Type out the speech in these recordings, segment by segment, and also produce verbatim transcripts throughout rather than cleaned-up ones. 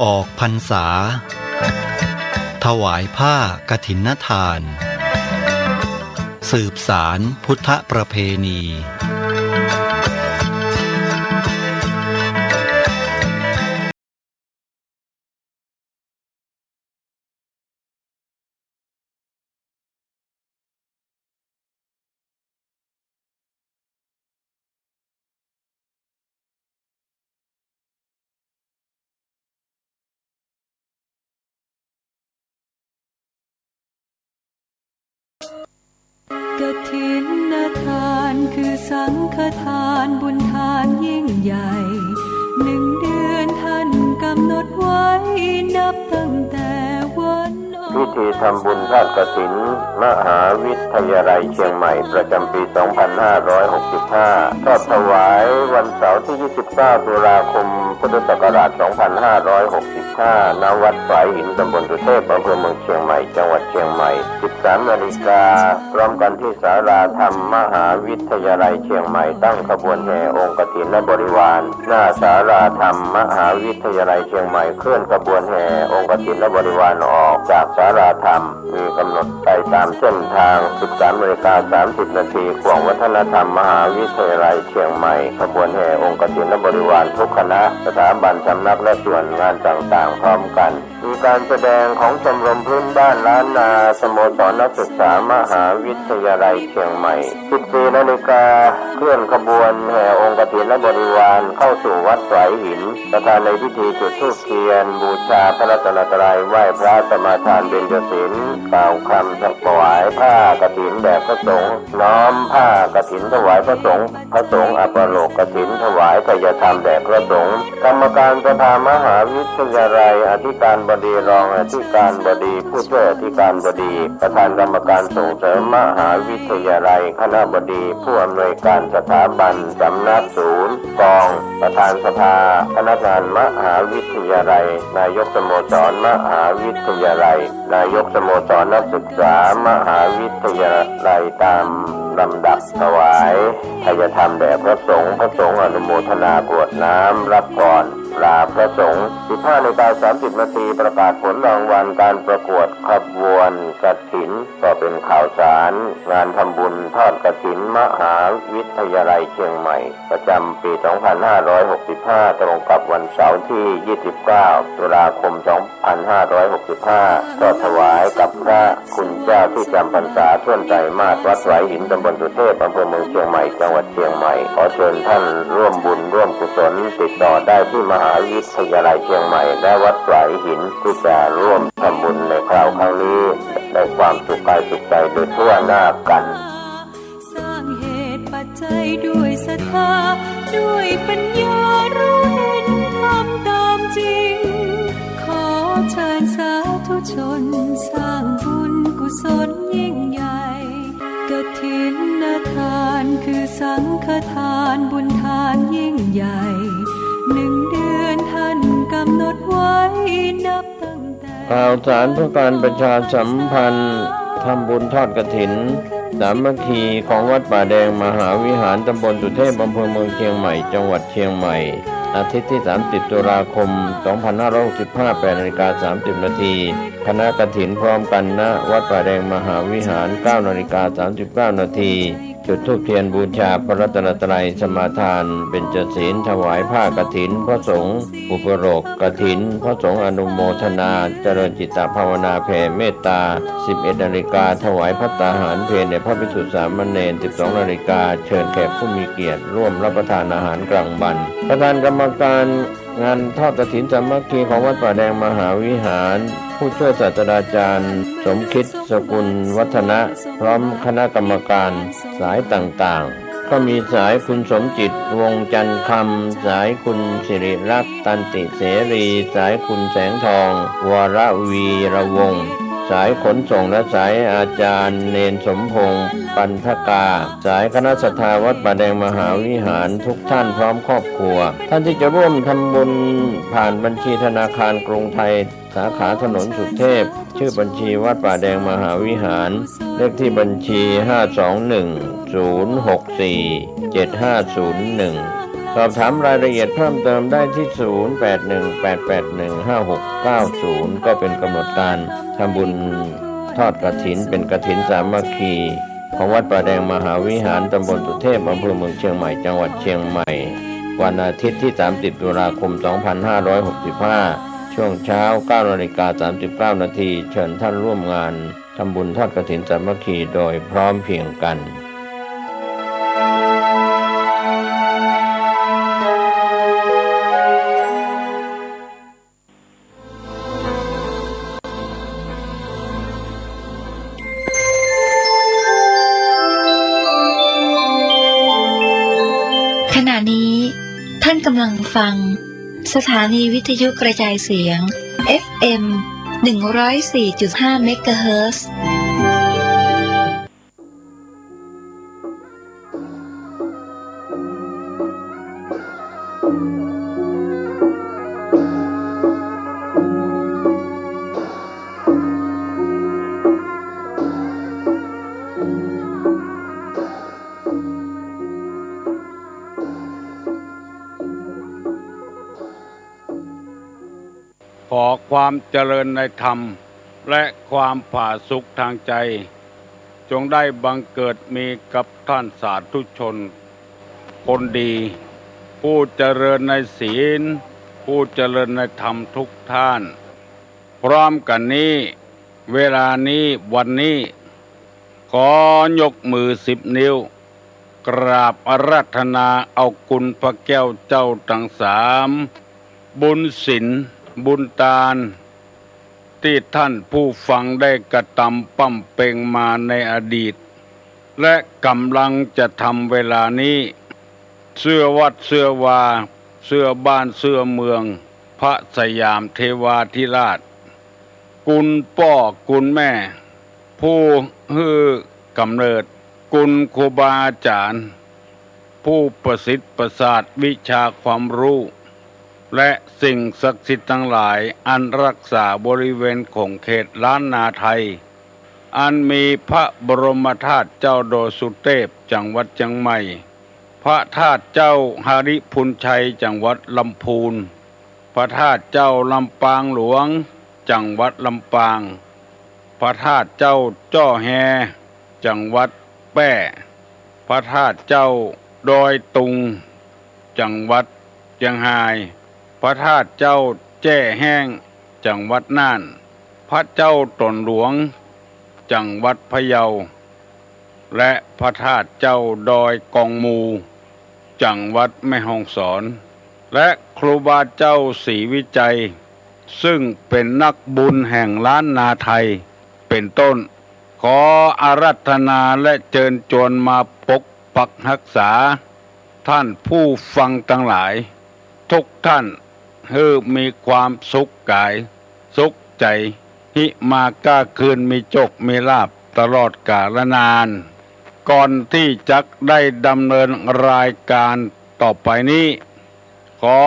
ออกพรรษา ถวายผ้ากฐินทาน สืบสานพุทธประเพณี กฐินทานคือสังฆทานบุญทานยิ่งใหญ่ หนึ่งเดือนท่านกำหนดไว้นับตั้งแต่วันออก พิธีทำบุญทอดกฐิน มหาวิทยาลัยเชียงใหม่ ประจำปี สองพันห้าร้อยหกสิบห้า ทอดถวายวันเสาร์ที่ ยี่สิบเก้า ตุลาคม พุทธศักราช สองพันห้าร้อยหกสิบห้า ณ วัดฝายหิน ตำบลสุเทพ อำเภอเมืองเชียงใหม่ จังหวัดเชียงใหม่ สิบสาม นาฬิกา พร้อมกันที่ศาลาธรรมมหาวิทยาลัยเชียงใหม่ ตั้งขบวนแห่องค์กฐินและบริวาร หน้าศาลาธรรมมหาวิทยาลัยเชียงใหม่ เคลื่อนขบวนแห่องค์กฐินและบริวารออกจากศาลาธรรม มีกำหนดไปตามเส้นทาง สิบสาม นาฬิกา สามสิบ นาที ข่วงวัฒนธรรมมหาวิทยาลัยเชียงใหม่ ขบวนแห่องค์กฐินและบริวารทุกคณะ สถาบัน สำนัก และส่วนงานต่างๆ พร้อมกัน มีการแสดงของชมรมพื้นบ้านล้านนา สโมสรนักศึกษามหาวิทยาลัยเชียงใหม่ สิบสี่ นาฬิกา เคลื่อนขบวนแห่องค์กฐินและบริวารเข้าสู่วัดฝายหิน ประธานในพิธีจุดธูปเทียน บูชาพระรัตนตรัย ไหว้พระสมาทานเบญจศีล กล่าวคำถวายผ้ากฐินแด่พระสงฆ์ น้อมผ้ากฐินถวายพระสงฆ์ พระสงฆ์อัปโลกกฐินถวายไทยธรรมแด่พระสงฆ์ กรรมการสภามหาวิทยาลัย อธิการบดี รองอธิการบดี ผู้ช่วยอธิการบดี ประธานกรรมการส่งเสริมมหาวิทยาลัย คณบดี ผู้อำนวยการสถาบัน สำนัก ศูนย์ กอง ประธานสภาพนักงานมหาวิทยาลัย นายกสโมสรมหาวิทยาลัย นายกสโมสรนักศึกษามหาวิทยาลัย ตามลำดับถวายไทยธรรมแด่พระสงฆ์ พระสงฆ์อนุโมทนากรวดน้ำรับพรลาพระสงฆ์ สิบห้า นาฬิกา สามสิบ นาที ประกาศผลรางวัลการประกวดขบวนกฐิน ก็เป็นข่าวสารงานทำบุญทอดกฐินมหาวิทยาลัยเชียงใหม่ ประจำปี สองพันห้าร้อยหกสิบห้า ตรงกับวันเสาร์ที่ ยี่สิบเก้า ตุลาคม สองพันห้าร้อยหกสิบห้า ทอดถวายกับพระคุณเจ้าที่จำพรรษาถ้วนไตรมาส วัดฝายหิน ตำบลสุเทพ อำเภอเมืองเชียงใหม่ จังหวัดเชียงใหม่ ขอเชิญท่านร่วมบุญร่วมกุศล ติดต่อได้ที่มหาวิทยาลัยเชียงใหม่ และวัดฝายหิน ที่จะร่วมทำบุญในคราวครั้งนี้ ได้ความสุขกายสุขใจโดยทั่วหน้ากัน สร้างเหตุปัจจัยด้วยศรัทธา ด้วยปัญญารู้เห็นธรรมตามจริง ขอเชิญสาธุชนสร้างบุญกุศลยิ่งใหญ่ กฐินทานคือสังฆทานบุญทานยิ่งใหญ่ หนึ่งเดือนท่านกำหนดไว้นับตั้งแต่ ข่าวสารเพื่อการประชาสัมพันธ์ ทำบุญทอดกฐินสามัคคีของวัดป่าแดงมหาวิหาร ตำบลสุเทพ อำเภอเมืองเชียงใหม่ จังหวัดเชียงใหม่ อาทิตย์ที่ สามสิบ ตุลาคม สองพันห้าร้อยหกสิบห้า แปดนาฬิกา สามสิบ นาที คณะกฐินพร้อมกัน ณ วัดป่าแดงมหาวิหาร เก้านาฬิกา สามสิบเก้า นาที จุดธูปเทียนบูชาพระรัตนตรัย สมาทานเบญจศีล ถวายผ้ากฐินพระสงฆ์ อุปโลกกฐินพระสงฆ์ อนุโมทนา เจริญจิตตภาวนาแผ่เมตตา สิบเอ็ดนาฬิกา ถวายภัตตาหารเพลแด่พระภิกษุสามเณร สิบสองนาฬิกา เชิญแขกผู้มีเกียรติร่วมรับประทานอาหารกลางวัน ประธานกรรมการงานทอดกฐินสามัคคีของวัดป่าแดงมหาวิหาร ผู้ช่วยศาสตราจารย์ สมคิด สกุลวัฒนะ พร้อมคณะกรรมการ สายต่างๆ ก็มีสายคุณสมจิต วงศ์จันทร์คำ สายคุณสิริลักษณ์ ตันติเสรี สายคุณแสงทอง วรวีรวงศ์ สายขนส่งและสายอาจารย์เณรสมพงษ์ ปันธกา สายคณะศรัทธาวัดป่าแดงมหาวิหารทุกท่านพร้อมครอบครัว ท่านที่จะร่วมทำบุญผ่านบัญชีธนาคารกรุงไทย สาขาถนนสุเทพ ชื่อบัญชีวัดป่าแดงมหาวิหาร เลขที่บัญชี ห้าสองหนึ่ง ศูนย์หกสี่ เจ็ดห้าศูนย์หนึ่ง สอบถามรายละเอียดเพิ่มเติมได้ที่ ศูนย์ แปด หนึ่ง แปด แปด หนึ่ง ห้า หก เก้า ศูนย์ ก็เป็นกำหนดการทำบุญทอดกฐิน เป็นกฐินสามัคคี ของวัดป่าแดงมหาวิหาร ตำบลสุเทพ อำเภอเมืองเชียงใหม่ จังหวัดเชียงใหม่ วันอาทิตย์ที่ สามสิบ ตุลาคม สองพันห้าร้อยหกสิบห้า ช่วงเช้า เก้านาฬิกาสามสิบเก้านาที เชิญท่านร่วมงานทำบุญทอดกฐินสามัคคีโดยพร้อมเพรียงกัน ขณะนี้ท่านกำลังฟังสถานีวิทยุกระจายเสียง เอฟเอ็ม หนึ่งร้อยสี่จุดห้า เมกะเฮิรตซ์ ขอความเจริญในธรรม และความผาสุกทางใจ จงได้บังเกิดมีกับท่านสาธุชนคนดี ผู้เจริญในศีล ผู้เจริญในธรรมทุกท่าน พร้อมกันนี้ เวลานี้ วันนี้ ขอยกมือสิบนิ้ว กราบอาราธนาเอาคุณพระแก้วเจ้าตังสาม บุญศีล บุญตาน ตี้ท่านผู้ฟังได้กระตำบำเพ็งมาในอดีต และก๋ำลังจะทำเวลานี้ เสื้อวัดเสื้อวา เสื้อบ้านเสื้อเมือง พระสยามเทวาธิราช คุณป้อคุณแม่ ผู้หื้อก๋ำเนิด คุณครูบาอาจ๋ารย์ ผู้ประสิทธิ์ประสาทวิชาความฮู้ และสิ่งศักดิ์สิทธิ์ตังหลายอันฮักษาบริเวณขงเขตล้านนาไทย อันมีพระบรมธาตุเจ้าดอยสุเตพ จังหวัดเจียงใหม่ พระธาตุเจ้าหริภุญชัย จังหวัดลำพูน พระธาตุเจ้าลำปางหลวง จังหวัดลำปาง พระธาตุเจ้าจ้อแฮ จังหวัดแป้ พระธาตุเจ้าดอยตุง จังหวัดเจียงฮาย พระธาตุเจ้าแจ้แฮ้ง จังหวัดน่าน พระเจ้าตนหลวง จังหวัดพะเยา และพระธาตุเจ้าดอยกองมู จังหวัดแม่ฮ่องสอน และครูบาเจ้าศรีวิชัย ซึ่งเป็นนักบุญแห่งล้านนาไทย เป็นต้น ขออาราธนาและเจิญจวนมาปกปักฮักษา ท่านผู้ฟังตังหลาย ทุกท่าน หื้อมีความสุขก๋าย สุขใจ๋ หิมาก้าคืนมีโจคมีลาภตลอดกาลนาน ก่อนตี้จักได้ดำเนินรายการต่อไปนี้ ขอ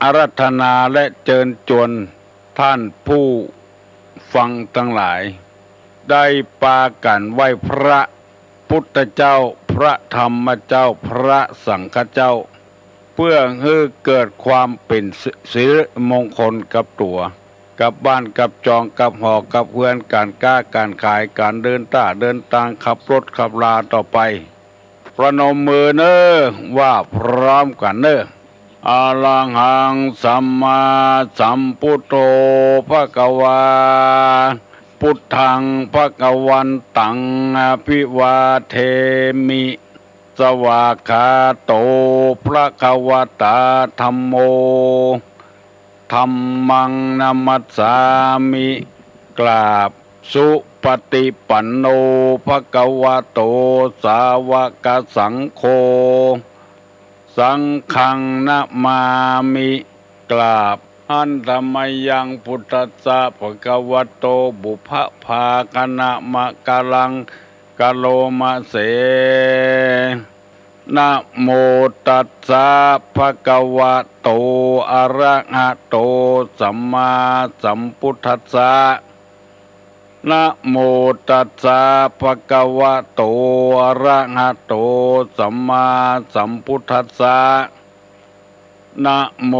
อาราธนาและเจิญจวนท่านผู้ฟังตังหลาย ได้ปากั๋นไหว้พระ พุทธเจ้า พระธรรมเจ้า พระสังฆเจ้า เปื้อหื้อเกิดความเป๋นสิ สิริมงคลกับตั๋ว กับบ้าน กับจอง กับหอ กับเฮือน ก๋านก๊า ก๋านขาย ก๋านเดินต้า เดินตาง ขับรถ ขับลาต่อไป ประนมมือเน่อ ว่าพร้อมกั๋นเน่อ อะระหังสัมมาสัมพุทโธภะคะวา พุทธังภะคะวันตัง อะภิวาเทมิ สวากขาโต ภะคะวะตา ธัมโม ธัมมังนะมัสสามิ กราบ สุปะติปันโน ภะคะวะโต สาวะกะสังโฆ สังฆังนะมามิ กราบ หันทะมะยัง พุทธัสสะ ภะคะวะโต ปุพพะภาคะนะมะกะลัง กะโรมะเส นะโมตัสสะ ภะคะวะโต อะระหะโต สัมมาสัมพุทธัสสะ นะโมตัสสะ ภะคะวะโต อะระหะโต สัมมาสัมพุทธัสสะ นะโม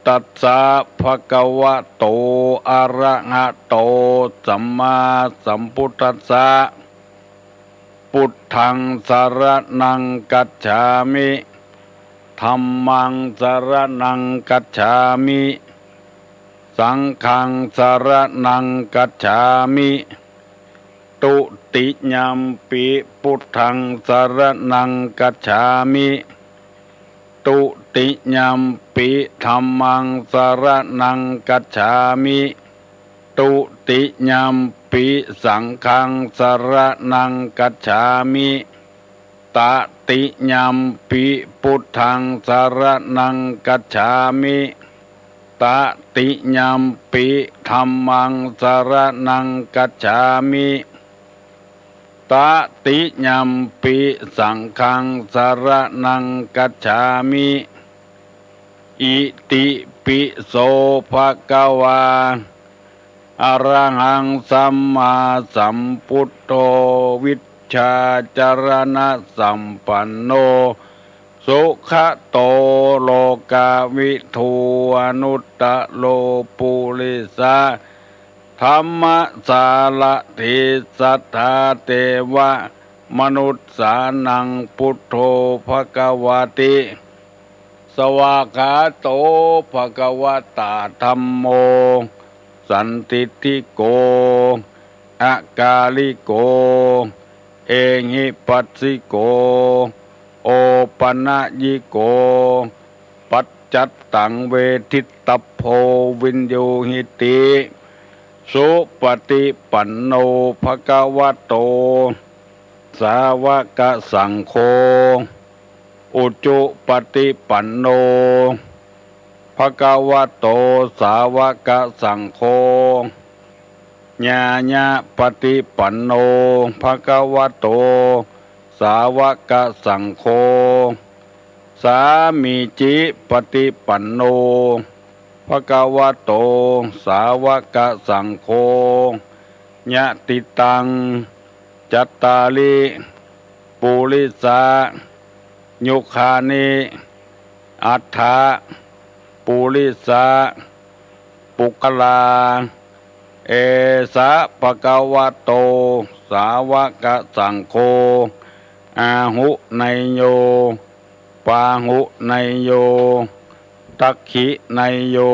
ตัสสะ ภะคะวะโต อะระหะโต สัมมาสัมพุทธัสสะ Buddhaṃ saraṇaṃ gacchāmi. Dhammaṃ saraṇaṃ gacchāmi. Saṅghaṃ saraṇaṃ gacchāmi. Dutiyampi buddhaṃ saraṇaṃ gacchāmi. Dutiyampi dhammaṃ saraṇaṃ gacchāmi. Dutiyampi saṅghaṃ saraṇaṃ gacchāmi. Tatiyampi buddhaṃ saraṇaṃ gacchāmi. Tatiyampi dhammaṃ saraṇaṃ gacchāmi. Tatiyampi saṅghaṃ saraṇaṃ gacchāmi. Itipi so bhagavā arahaṃ sammāsambuddho vijjācaraṇasampanno sugato lokavidū anuttaro purisadammasārathi satthā devamanussānaṃ buddho bhagavāti. Svākkhāto bhagavatā dhammo sandiṭṭhiko akāliko ehipassiko opanayiko paccattaṃ veditabbo viññūhīti. Supaṭipanno bhagavato sāvakasaṅgho. Ujupaṭipanno bhagavato sāvakasaṅgho. Ñāyapaṭipanno bhagavato sāvakasaṅgho. Sāmīcipaṭipanno bhagavato sāvakasaṅgho. Yadidaṃ cattāri purisayugāni aṭṭha purisapuggalā, esa bhagavato sāvakasaṅgho, āhuneyyo pāhuneyyo dakkhiṇeyyo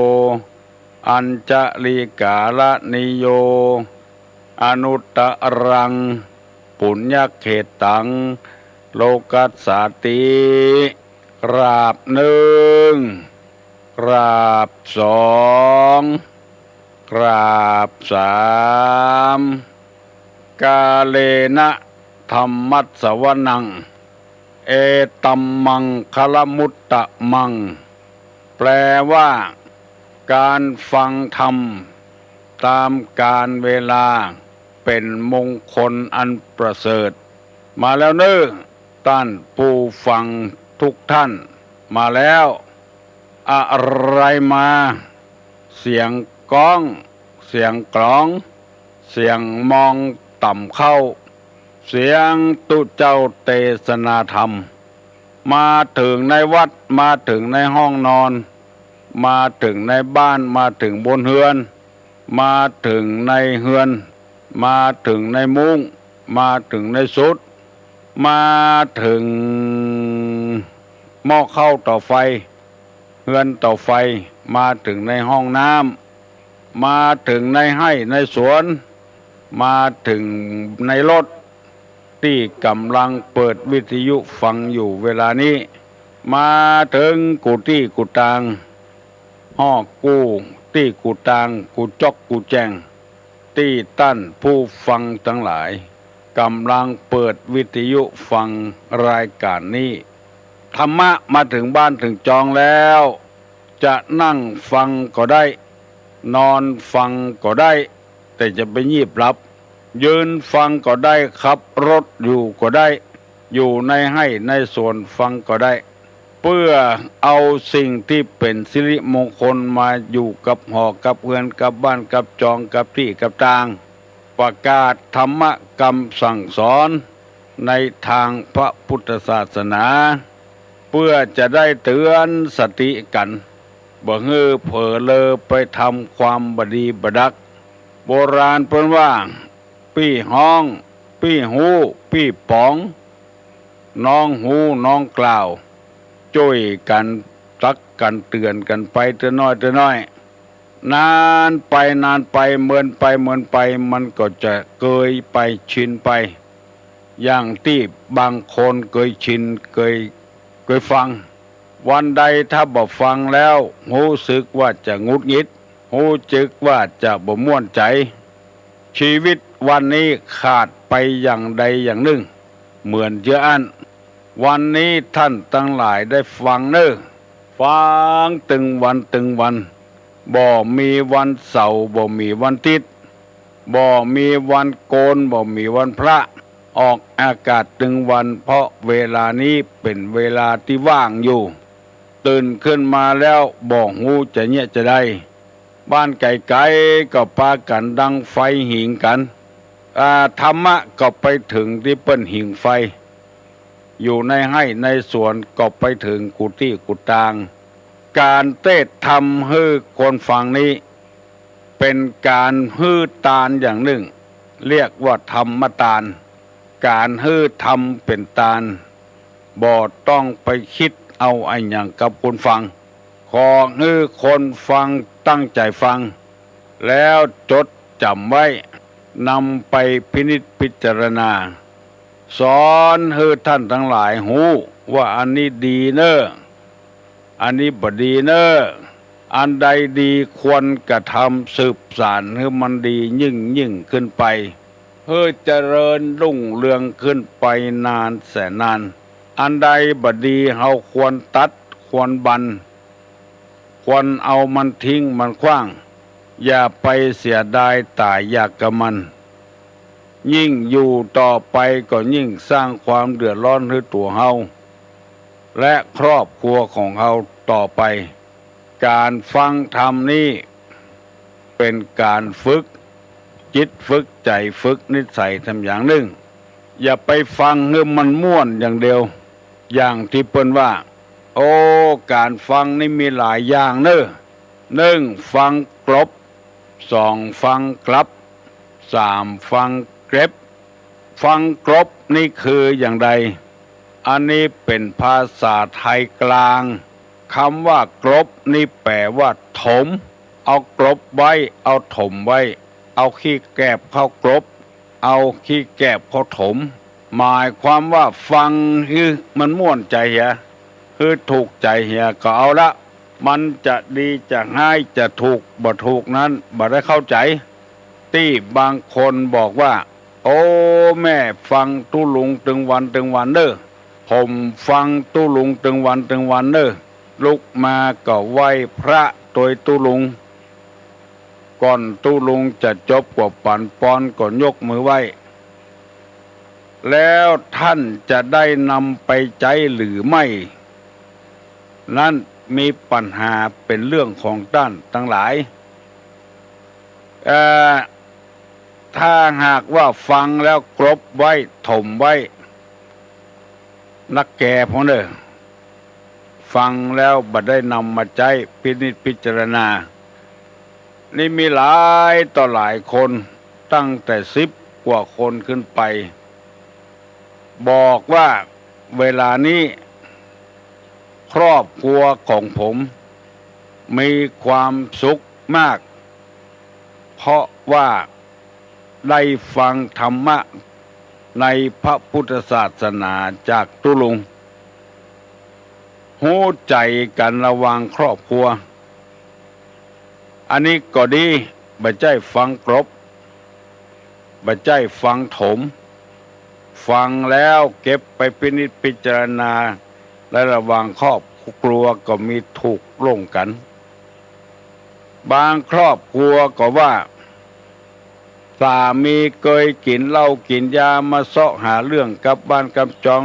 añjalikaraṇīyo anuttaraṃ puññakkhettaṃ lokassāti. กราบนึ่ง กราบสอง กราบสาม kālena dhammassavanaṃ etam maṅgalamuttamaṃ แปลว่า การฟังธรรมตามกาลเวลาเป็นมงคลอันประเสริฐ มาแล้วเน่อ ต้านผู้ฟังทุกท่าน มาแล้ว อะไรมา เสียงก๊อง เสียงกลอง เสียงมองต่ำเข้า เสียงตุ๊เจ้าเตสนาธรรม มาเถิงในวัด มาเถิงในห้องนอน มาเถิงในบ้าน มาเถิงบนเฮือน มาเถิงในเฮือน มาเถิงในมุ้ง มาเถิงในสุด มาเถิงหม้อข้าวเต๋าไฟ เฮือนเต๋าไฟ มาเถิงในห้องน้ำ มาเถิงในไฮ่ในสวน มาเถิงในรถ ตี้ก่ำลังเปิดวิทยุฟังอยู่เวลานี้ มาเถิงกู้ตี้กู้ตาง ฮอกกู้ตี้กู้ตาง กู้จ๊อกกู้แจง ตี้ต้านผู้ฟังตังหลาย ก่ำลังเปิดวิทยุฟังรายก๋านนี้ ธรรมะมาเถิงบ้านเถิงจองแล้ว จะนั่งฟังก็ได้ นอนฟังก็ได้ แต่จะไปยีบหลับ ยืนฟังก็ได้ ขับรถอยู่ก็ได้ อยู่ในไฮ่ในสวนฟังก็ได้ เปื้อเอาสิ่งตี้เป๋นสิริมงคลมาอยู่กับหอกับเฮือนกับบ้านกับจองกับตี้กับตาง ประกาศธรรมะกำสั่งสอนในตางพระพุทธศาสนา เปื้อจะได้เตื๋อนสติกั๋น บ่หื้อเผลอเลอไปทำความบ่ดีบ่ดัก โบราณเปิ้นว่า ปี้ฮ้อง ปี้ฮู้ ปี้ป๋อง น้องฮู้น้องกล่าว จ้วยกั๋นตักกั๋นเตื๋อนกั๋นไปเตื้อน้อยเตื้อน้อย นานไปนานไป เมินไปเมินไป มันก็จะเกยไปชินไป อย่างตี้บางคนเกยชิน เกย เกยฟัง วันใดถ้าบ่ฟังแล้ว ฮู้สึกว่าจะหงุดหงิด ฮู้สึกว่าจะบ่ม่วนใจ๋ ชีวิตวันนี้ขาดไปอย่างใดอย่างนึ่ง เหมือนเจื้ออั้น วันนี้ท่านตังหลายได้ฟังเน่อ ฟังตึงวันตึงวัน บ่มีวันเสาร์ บ่มีวันอาทิตย์ บ่มีวันโกน บ่มีวันพระ ออกอากาศตึงวัน เพราะเวลานี้เป๋นเวลาตี้ว่างอยู่ ตื่นขึ้นมาแล้วบ่ฮู้จะเยียะจาใด บ้านไก๋ๆ ก็ปากั๋นดังไฟหิงกั๋น อ่า ธรรมะก็ไปเถิงตี้เปิ้นหิงไฟ อยู่ในไฮ่ในสวนก็ไปเถิงกู้ตี้กู้ตาง ก๋านเตศน์ธรรมหื้อคนฟังนี้ เป๋นก๋านหื้อตานอย่างนึ่ง เรียกว่าธรรมตาน ก๋านหื้อธรรมเป๋นตาน บ่ต้องไปกึ๊ดเอาอะหยังกับคนฟัง ขอหื้อคนฟังตั้งใจ๋ฟัง แล้วจดจ๋ำไว้ นำไปพินิจพิจารณา สอนหื้อท่านตังหลายฮู้ว่าอันนี้ดีเน่อ อันนี้บ่ดีเน่อ อันใดดีควรกระทำสืบสานหื้อมันดียิ่งๆ ขึ้นไป หื้อเจริญรุ่งเรืองขึ้นไปนานแสนนาน อันใดบ่ดีเฮาควรตัด ควรบั่น ควรเอามันทิ้งมันขว้าง อย่าไปเสียดายต๋ายอยากกับมัน ยิ่งอยู่ต่อไปก็ยิ่งสร้างความเดือดร้อนหื้อตั๋วเฮา และครอบครัวของเฮาต่อไป ก๋านฟังธรรมนี้เป๋นก๋านฝึกจิตฝึกใจ๋ ฝึกนิสัยธรรมอย่างนึ่ง อย่าไปฟังหื้อมันม่วนอย่างเดียว อย่างตี้เปิ้นว่า โอ้ ก๋านฟังนี่มีหลายอย่างเน่อ นึ่ง ฟังกลบ สอง ฟังกลับ สาม ฟังเก็บ ฟังกลบนี่คืออย่างใด อันนี้เป๋นภาษาไทยกลาง กำว่ากลบนี่แป๋ว่าถม เอากลบไว้ เอาถมไว้ เอาขี้แกบเข้ากลบ เอาขี้แกบเข้าถม หมายความว่าฟังหื้อมันม่วนใจ๋เหีย หื้อถูกใจ๋เหียก็เอาละ มันจะดีจะฮ้ายจะถูกบ่ถูกนั้นบ่ได้เข้าใจ๋ ตี้บางคนบอกว่า โอ้ แม่ฟังตุ๊ลุงตึงวันตึงวันเน่อ ผมฟังตุ๊ลุงตึงวันตึงวันเน่อ ลุกมาก็ไหว้พระตวยตุ๊ลุง ก่อนตุ๊ลุงจะจบกว่าปั๋นปอนก็ยกมือไหว้ แล้วท่านจะได้นำไปใจ๊หรือไม่ นั้นมีปัญหาเป๋นเรื่องของต้านตังหลาย เอ่อ ถ้าหากว่าฟังแล้วกลบไว้ ถมไว้ นักแก่พ่องเน่อ ฟังแล้วบ่ได้นำมาใจ๊พินิจพิจารณา นี่มีหลายต่อหลายคน ตั้งแต่สิบกว่าคนขึ้นไป บอกว่าเวลานี้ครอบครัวของผมมีความสุขมาก เพราะว่าได้ฟังธรรมะในพระพุทธศาสนาจากตุ๊ลุง ฮู้ใจ๋กั๋นระหว่างครอบครัว อันนี้ก็ดี บ่ใจ้ฟังกลบ บ่ใจ้ฟังถม ฟังแล้วเก็บไปพินิจพิจารณา และระหว่างครอบครัวก็มีถูกลงกั๋น บางครอบครัวก็ว่า สามีเกยกิ๋นเหล้ากิ๋นยามาเซาะหาเรื่องกับบ้านกับจอง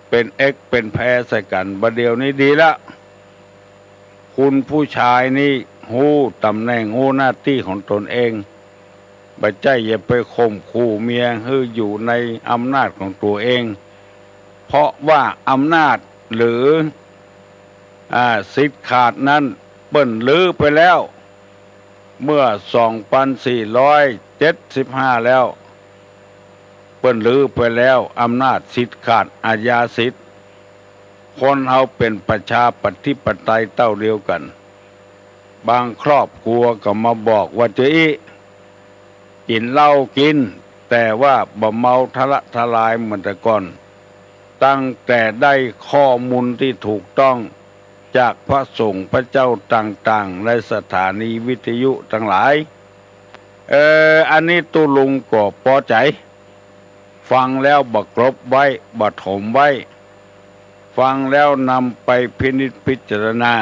เป๋นเอ็กเป๋นแพใส่กั๋น บ่าเดี่ยวนี้ดีละ คุณผู้ชายนี่ฮู้ต๋ำแหน่งฮู้หน้าตี้ของตนเอง บ่ใจ้อย่าไปข่มขู่เมียหื้ออยู่ในอำนาจของตั๋วเอง เพราะว่าอำนาจ หรือ อ่า สิทธิ์ขาดนั้นเปิ้นรื้อไปแล้ว เมื่อสองปันสี่ร้อยเจ็ดสิบห้าแล้ว เปิ้นรื้อไปแล้ว อำนาจสิทธิ์ขาด อาญาสิทธิ์ คนเฮาเป๋นประชาธิปไตยเต้าเดียวกั๋น บางครอบครัวก็มาบอกว่าจะอี้ กิ๋นเหล้ากิ๋น แต่ว่าบ่เมาทะละทะลายเหมือนแต่ก่อน ตั้งแต่ได้ข้อมูลตี้ถูกต้องจากพระสงฆ์พระเจ้าต่างๆ ในสถานีวิทยุตังหลาย เออ อันนี้ตุ๊ลุงก็ปอใจ๋ ฟังแล้วบ่กลบไว้ บ่ถมไว้ ฟังแล้วนำไปพินิจพิจารณา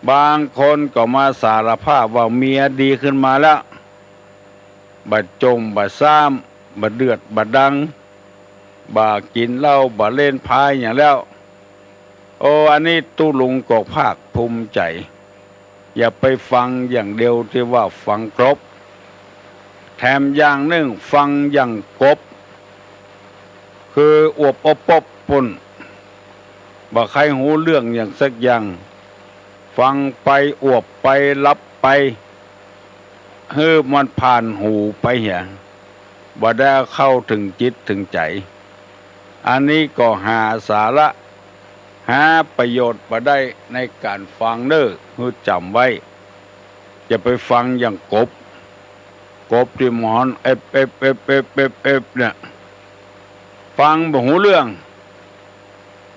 บางคนก็มาสารภาพว่าเมียดีขึ้นมาแล้ว บ่จ่มบ่ซ้ำ บ่เดือดบ่ดัง บ่กิ๋นเหล้า บ่เล่นไพ่อย่างแล้ว โอ้ อันนี้ตุ๊ลุงก็ภาคภูมิใจ๋ อย่าไปฟังอย่างเดียวตี้ว่าฟังกลบ แถมอย่างนึ่งฟังอย่างกบ คืออวบอบปบปุ้น บ่ใค่ฮู้เรื่องอย่างสักอย่าง ฟังไปอวบไปหลับไป หื้อมันผ่านหูไปเหีย บ่ได้เข้าเถิงจิตเถิงใจ๋ อันนี้ก็หาสาระ หาประโยชน์บ่ได้ในก๋านฟังเน่อ หื้อจ๋ำไว้ อย่าไปฟังอย่างกบ กบตี้มันฮ้องเอ็บ เอ็บ เอ็บ เอ็บ เอ็บ เนี่ย ฟังบ่ฮู้เรื่อง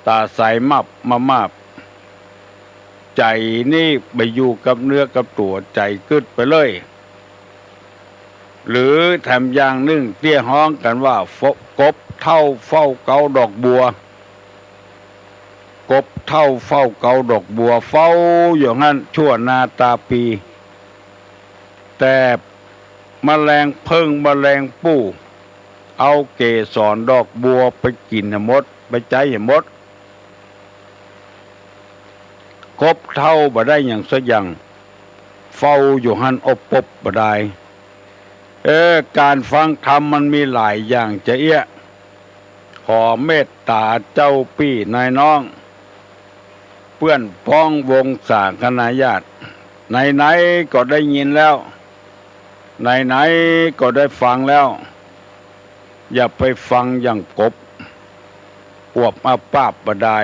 ต๋าใสมับมามับ ใจ๋นี่บ่อยู่กับเนื้อกับตั๋ว ใจ๋กึ๊ดไปเลย หรือแถมอย่างนึ่งตี้ฮ้องกั๋นว่า ฟ- กบเฒ่าเฝ้าเกาดอกบัว กบเฒ่าเฝ้าเกาดอกบัว เฝ้าอยู่หั้นชั่วนาตาปี แต่แมลงเผิ้งแมลงปู้ เอาเกสรดอกบัวไปกิ๋นหมด ไปใจ๊หมด กบเฒ่าบ่ได้หยังสักอย่าง เฝ้าอยู่หั้นอบปบบ่ได้ เออ ก๋านฟังธรรมมันมีหลายอย่างจะเอี้ย ขอเมตต๋าเจ้าปี้นายน้อง เปื้อนพ้องวงศาคณาญาติ ไหนๆ ก็ได้ยินแล้ว ไหนๆ ก็ได้ฟังแล้ว อย่าไปฟังอย่างกบ อวบอับปาบบ่ได้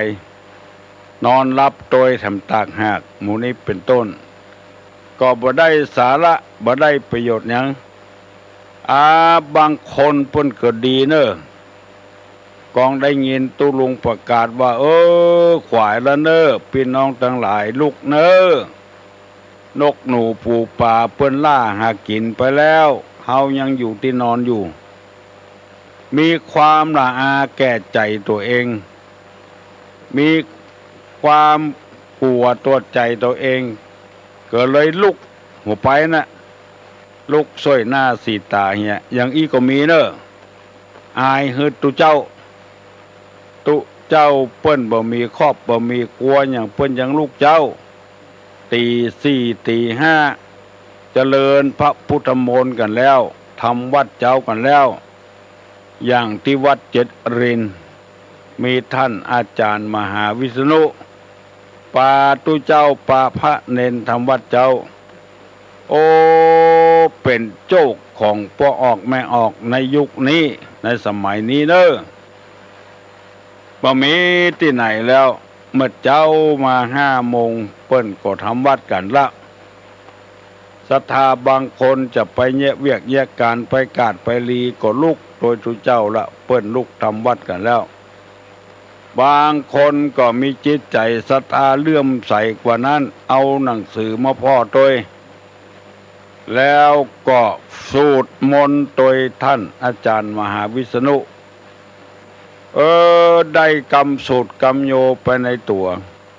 นอนหลับตวยแถมตากหาก หมู่นี้เป๋นต้น ก็บ่ได้สาระ บ่ได้ประโยชน์หยัง อา บางคนเปิ้นก็ดีเน่อ กองได้ยินตุ๊ลุงประกาศว่า เออ ขวายละเน่อ ปี้น้องตังหลาย ลุกเน่อ นกหนูปูป๋าเปิ้นล่าหากิ๋นไปแล้ว เฮายังอยู่ตี้นอนอยู่ มีความละอาแก่ใจ๋ตั๋วเอง มีความกั๋วตั๋วใจ๋ตั๋วเอง ก็เลยลุกหัวไปน่ะ ลุกส้อยหน้าสีต๋าเหีย อย่างอี้ก็มีเน่อ อายหื้อตุ๊เจ้า ตุ๊เจ้าเปิ้นบ่มีครอบบ่มีครัวหยัง เปิ้นยังลุกเจ๊า ตี๋สี่ตี๋ห้า เจริญพระพุทธมนต์กั๋นแล้ว ทำวัตรเจ๊ากั๋นแล้ว อย่างตี้วัดเจ็ดรินทร์ มีต้านอาจ๋ารย์มหาวิษณุ ปาตุ๊เจ้าปาพระเณรทำวัตรเจ๊า โอ้ เป๋นโจ๊กของป้อออกแม่ออกในยุคนี้ ในสมัยนี้เน่อ บ่มีตี้ไหนแล้ว เมื่อเจ๊ามาห้าโมง เปิ้นก็ทำวัตรกั๋นละ ศรัทธาบางคนจะไปเยียะเวียกเยียะก๋าน ไปกาดไปลีก็ลุกตวยตุ๊เจ้าละ เปิ้นลุกทำวัตรกั๋นแล้ว บางคนก็มีจิตใจ๋ศรัทธาเลื่อมใสกว่านั้น เอาหนังสือมาพ่อตวย แล้วก็สูตรมนต์ตวยต้านอาจ๋ารย์มหาวิษณุ เออ ได้กำสูตรกำโยไปในตั๋ว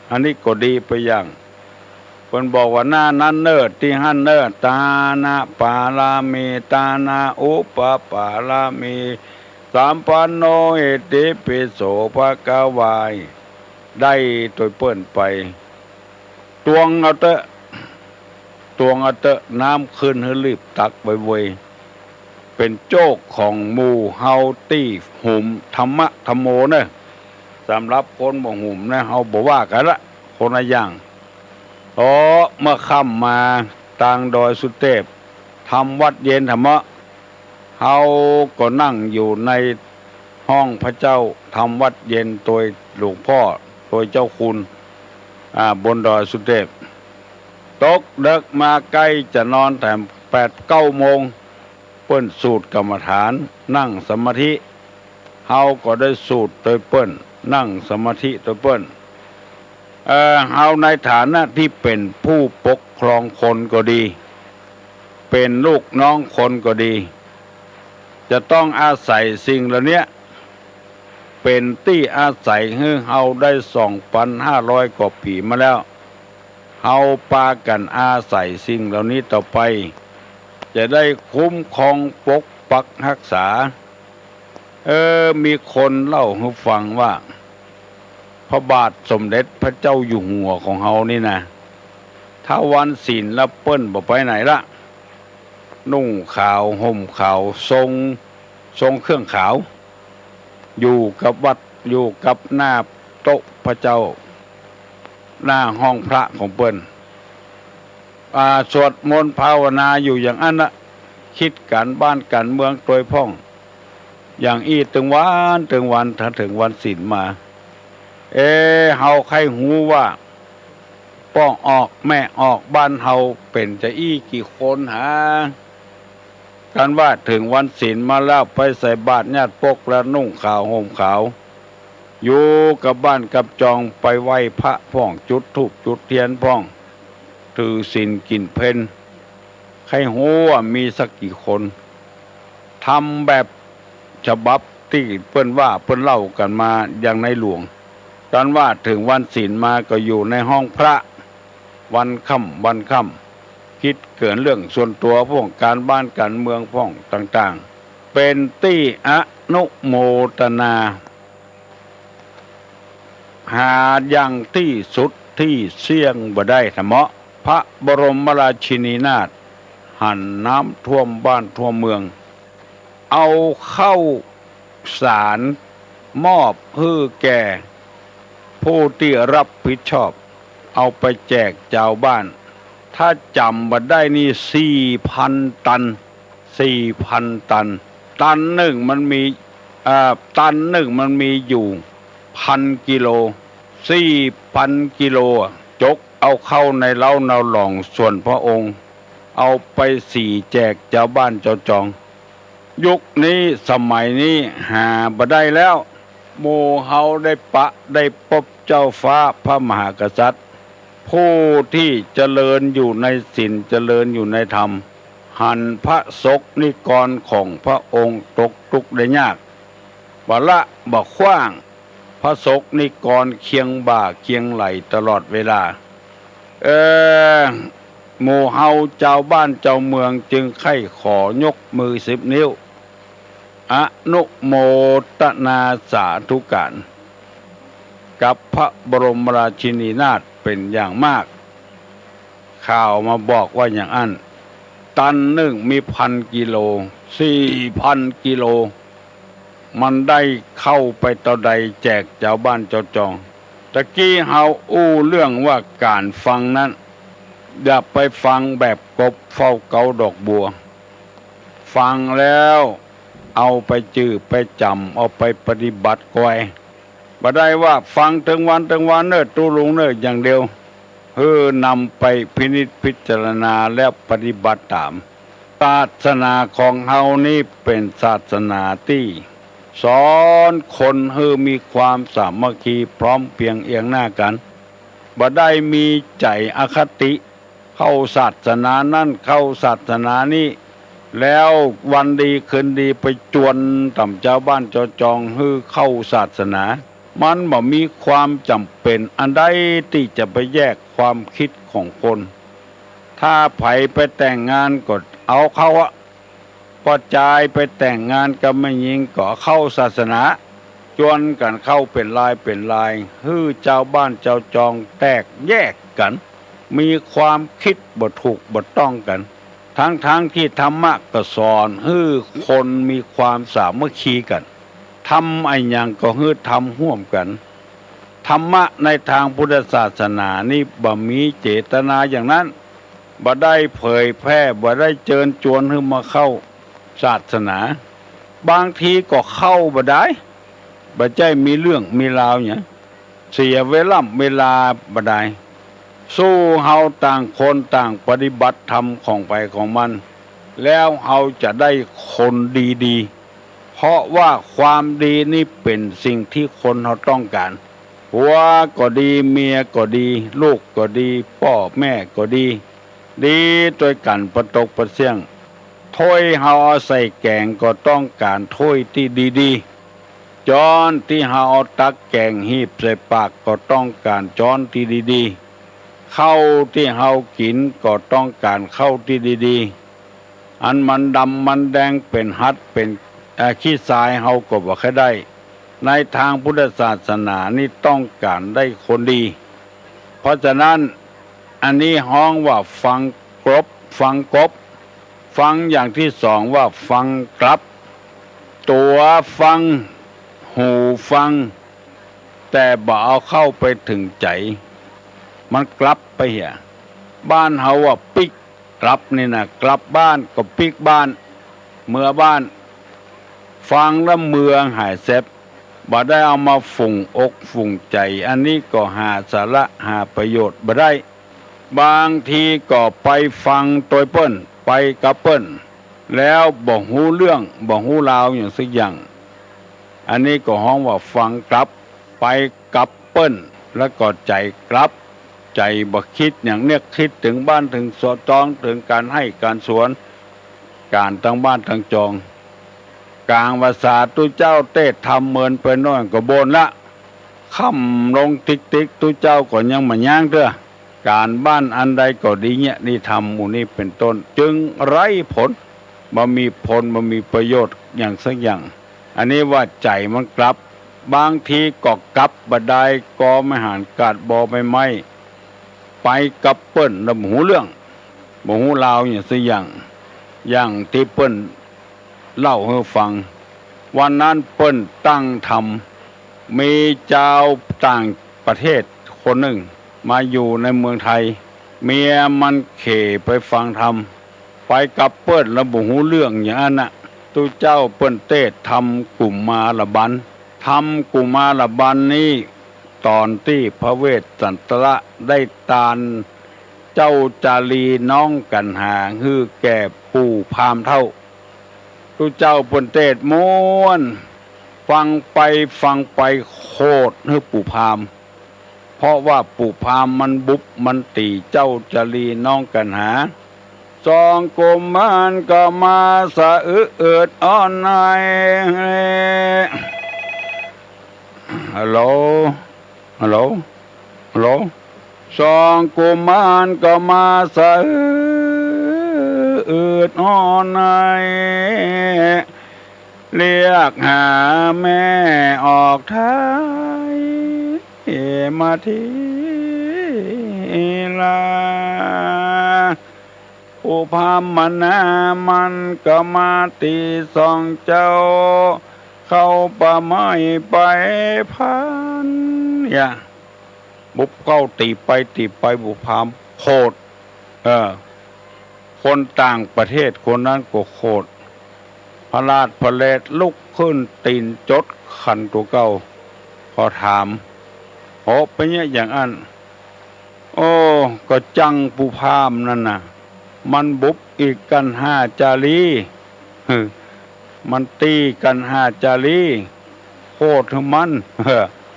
อันนี้ก็ดีไปอย่าง เปิ้นบอกว่าหน้านั้นเน่อ ตี้หั้นเน่อ ตานะปารามี ตานะอุปปารามี สัมปันโน อิติปิโส ภะคะวา ได้ตวยเปิ้นไป ตวงเอาเต๊อะ ตวงเอาเต๊อะ น้ำขึ้นหื้อรีบตักไวๆ เป๋นโจ๊กของหมู่เฮาตี้หุมธรรมะธัมโมเน่อ สำหรับคนบ่าหุ่มนะ เฮาบ่ว่ากั๋นละ คนละอย่าง โอ้ เมื่อค่ำมาตางดอยสุเตพ ทำวัตรเย็นถะเมาะ เฮาก็นั่งอยู่ในห้องพระเจ้า ทำวัตรเย็นโตยหลวงพ่อ โตยเจ้าคุณ อ่า บนดอยสุเตพ ตกเดิ็กมาใก้จะนอนแถมแปดเก้าโมง เปิ้นสูตรกรรมฐาน นั่งสมาธิ เฮาก็ได้สูตรโตยเปิ้น นั่งสมาธิโตยเปิ้น เอ่อ เฮาในฐานะตี้เป๋นผู้ปกครองคนก็ดี เป๋นลูกน้องคนก็ดี จะต้องอาศัยสิ่งเหล่าเนี้ย เป๋นตี้อาศัยหื้อเฮาได้สองปันห้าร้อยกว่าปี๋มาแล้ว เฮาปากั๋นอาศัยสิ่งเหล่านี้ต่อไป จะได้คุ้มครองปกปักฮักษา เออ มีคนเล่าหื้อฟังว่า พระบาทสมเด็จพระเจ้าอยู่หัวของเฮานี่นะ ถ้าวันศีลแล้วเปิ้นบ่ไปไหนละ นุ่งขาวห่มขาว ทรง ทรงเครื่องขาว อยู่กับวัด อยู่กับหน้าโต๊ะพระเจ้า หน้าห้องพระของเปิ้น อ่า สวดมนต์ภาวนาอยู่อย่างอั้นนะ คิดก๋านบ้านก๋านเมืองโตยพ่อง อย่างอี้ตึงวันตึงวัน ถ้าเถิงวันศีลมา เอ เฮาใค่ฮู้ว่า ป้อออกแม่ออกบ้านเฮาเป๋นจาอี้กี่คนหา กันว่าเถิงวันศีลมาแล้ว ไปใส่บาตรญาติปกแล้ว นุ่งขาวห่มขาว อยู่กับบ้านกับจอง ไปไหว้พระพ่อง จุดธูปจุดเตียนพ่อง ถือศีลกิ๋นเพล ใค่ฮู้ว่ามีสักกี่คน ทำแบบฉบับตี้เปิ้นว่าเปิ้นเล่ากั๋นมาอย่างในหลวง กันว่าเถิงวันศีลมาก็อยู่ในห้องพระ วันค่ำวันค่ำ คิดเกินเรื่องส่วนตั๋วพ่อง ก๋านบ้านก๋านเมืองพ่องต่างๆ เป๋นตี้อนุโมตนา หาอย่างตี้สุดตี้เสี้ยงบ่ได้ถะเมาะ พระบรมราชินีนาถหันน้ำท่วมบ้านท่วมเมือง เอาข้าวสารมอบหื้อแก่ผู้ตี้รับผิดชอบ เอาไปแจกจาวบ้าน ถ้าจ๋ำบ่ได้นี่ สี่พันตัน สี่พันตัน ตันนึ่งมันมี เอ่อ ตันนึ่งมันมีอยู่พันกิโล สี่พันกิโล จกเอาเข้าในเล้าเนาหลองส่วนพระองค์ เอาไปสีแจกจาวบ้านจาวจอง ยุคนี้สมัยนี้หาบ่ได้แล้ว หมู่เฮาได้ปะได้ปบเจ้าฟ้าพระมหากษัตริย์ ผู้ตี้เจริญอยู่ในศีลเจริญอยู่ในธรรม หันพระสกนิกรของพระองค์ตกตุ๊กข์ได้ยาก บ่ละบ่ขว้าง พระสกนิกรเคียงบ่าเคียงไหล่ตลอดเวลา เออ หมู่เฮาจาวบ้านจาวเมืองจึงใค่ขอยกมือสิบนิ้ว อนุโมตนาสาธุก๋าน กับพระบรมราชินีนาถเป๋นอย่างมาก ข่าวมาบอกว่าอย่างอั้น ตันนึ่งมีพันกิโล สี่พันกิโล มันได้เข้าไปเต้าใดแจกจาวบ้านจาวจอง ตะกี้เฮาอู้เรื่องว่าก๋านฟังนั้น อย่าไปฟังแบบกบเฝ้าเก๊าดอกบัว ฟังแล้วเอาไปจื้อไปจ๋ำ เอาไปปฏิบัติก่อย บ่ได้ว่าฟังตึงวันตึงวันเน่อ ตุ๊ลุงเน่ออย่างเดียว หื้อนำไปพินิจพิจารณาแล้วปฏิบัติต๋าม ศาสนาของเฮานี้เป๋นศาสนาตี้สอนคนหื้อมีความสามัคคีพร้อมเพียงเอียงหน้ากั๋น บ่ได้มีใจ๋อคติ เข้าศาสนานั้นเข้าศาสนานี้ แล้ววันดีคืนดีไปจวนต๋ามจาวบ้านจาวจองหื้อเข้าศาสนา มันบ่มีความจ๋ำเป๋นอันใดตี้จะไปแยกความกึ๊ดของคน ถ้าใผไปแต่งงานก็เอาเข้าอะ ป้อจายไปแต่งงานกับแม่ญิงก็เข้าศาสนา จวนกั๋นเข้าเป๋นลายเป๋นลาย หื้อจาวบ้านจาวจองแตกแยกกั๋น มีความกึ๊ดบ่ถูกบ่ต้องกั๋น ทั้งๆ ตี้ธรรมะก็สอนหื้อคนมีความสามัคคีกั๋น ทำอะหยังก็หื้อทำฮ่วมกั๋น ธรรมะในตางพุทธศาสนานี่บ่มีเจตนาอย่างนั้น บ่ได้เผยแพร่ บ่ได้เจิญจวนหื้อมาเข้าศาสนา บางทีก็เข้าบ่ได้ บ่ใจ้มีเรื่องมีราวหยัง เสียเวล่ำเวลาบ่ได้ สู้เฮาต่างคนต่างปฏิบัติธรรมของใผของมัน แล้วเฮาจะได้คนดีๆ เพราะว่าความดีนี่เป๋นสิ่งตี้คนเฮาต้องก๋าน ผัวก็ดี เมียก็ดี ลูกก็ดี ป้อแม่ก็ดี ดีตวยกั๋นปะตกปะเสี้ยง ถ้วยเฮาเอาใส่แก๋งก็ต้องก๋านถ้วยตี้ดีๆ จ๊อนตี้เฮาเอาตักแก๋งหีบใส่ปากก็ต้องก๋านจ๊อนตี้ดีๆ ข้าวตี้เฮากิ๋นก็ต้องก๋านข้าวตี้ดีๆ อันมันดำมันแดงเป๋นหัดเป๋น เอ่อ ขี้ทรายเฮาก็บ่ใค่ได้ ในตางพุทธศาสนานี่ต้องก๋านได้คนดี เพราะฉะนั้น อันนี้ฮ้องว่าฟังกบ ฟังกบ ฟังอย่างตี้สองว่าฟังกลับ ตั๋วฟัง หูฟัง แต่บ่เอาเข้าไปเถิงใจ๋ มันกลับไปเหีย บ้านเฮาว่าปิ๊กกลับนี่นะ กลับบ้านก็ปิ๊กบ้าน เมือบ้าน ฟังแล้วเมือหายแซบ บ่ได้เอามาฝูงอกฝูงใจ๋ อันนี้ก็หาสาระหาประโยชน์บ่ได้ บางทีก็ไปฟังตวยเปิ้น ไปกับเปิ้น แล้วบ่ฮู้เรื่อง บ่ฮู้ราวหยังสักอย่าง อันนี้ก็ฮ้องว่าฟังกลับ ไปกับเปิ้น แล้วก็ใจ๋กลับ ใจ๋บ่กึ๊ดหยัง เนียกกึ๊ดเถิงบ้านเถิงซอง เถิงก๋านไฮ่ก๋านสวน ก๋านตังบ้านตังจอง ก๋างว่าสาธุเจ้าเตศน์ธรรมเมินไปหน้อยก็บ่นละ ค่ำลงติ๊กๆ ตุ๊เจ้าก็ยังบ่ย้างเตื้อ ก๋านบ้านอันใดก็ดีเยียะ ดีธรรมหมู่นี้เป๋นต้น จึงไร้ผล บ่มีผล บ่มีประโยชน์หยังสักอย่าง อันนี้ว่าใจ๋มันกลับ บางทีก็กลับบ่ได้ กอไม้หาดกาดบอใบไม้ ไปกับเปิ้นแล้วบ่ฮู้เรื่อง บ่ฮู้ราวหยังสักอย่าง อย่างตี้เปิ้นเล่าหื้อฟัง วันนั้นเปิ้นตั้งธรรม มีจาวต่างประเทศคนนึ่งมาอยู่ในเมืองไทย เมียมันเข่ไปฟังธรรม ไปกับเปิ้นแล้วบ่ฮู้เรื่องอย่างอั้นน่ะ ตุ๊เจ้าเปิ้นเตศน์ธรรมกุมารบัน ธรรมกุมารบันนี้ ต๋อนตี้พระเวสสันตระได้ตานเจ้าจารีน้องกัณหาหื้อแก่ปู่พราหมณ์เฒ่า ตุ๊เจ้าเปิ้นเตศน์ม่วน ฟังไปฟังไปโขดหื้อปู่พราหมณ์ เพราะว่าปู่พราหมณ์มันบุบมันตี๋เจ้าจารีน้องกัณหา สองกุมารก็มาสะอื้นอืดอ้อนใน ฮัลโหล ฮัลโหล ฮัลโหล สองกุมารก็มาสะอื้นอืดอ้อนใน เรียกหาแม่ออกไทยมาทีลา ปู่พราหมณ์มะนามันก็มาตี๋สองเจ้า เข้าป่าไม้ไปพัน เนี่ย บุบเข้าตี๋ไปตี๋ไป ปู่พราหมณ์โขด เออ คนต่างประเทศคนนั้นก็โขด พลาดพลาดลุกขึ้นตี๋นจดขันตั๋วเก่า ก็ถาม โอ้ เป๋นเยียะอย่างอั้น โอ้ ก็จังปู่พราหมณ์นั่นน่ะ มันบุบอีกัณหาจารี มันตี๋กัณหาจารี โขดหื้อมัน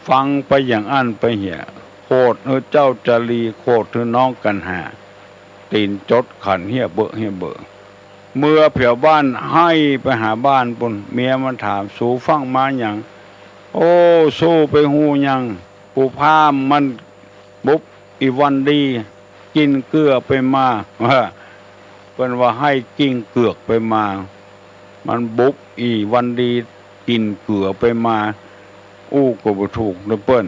ฟังไปอย่างอั้นไปเหีย โขดหื้อเจ้าจารี โขดหื้อน้องกัณหา ตี๋นจดขันเฮี้ยเบอะเฮี้ยเบอะ เมือเผียวบ้านไห้ไปหาบ้านปู้น เมียมันถาม สูฟั่งมาหยัง โอ้ สูไปฮู้หยัง ปู่พราหมณ์มันบุบอีวันดี กิ๋นเกือไปมา เปิ้นว่าไห้กิ๋นเกือกไปมา มันบุบอีวันดีกิ๋นเกือไปมา อู้ก็บ่ถูกนะเปิ้น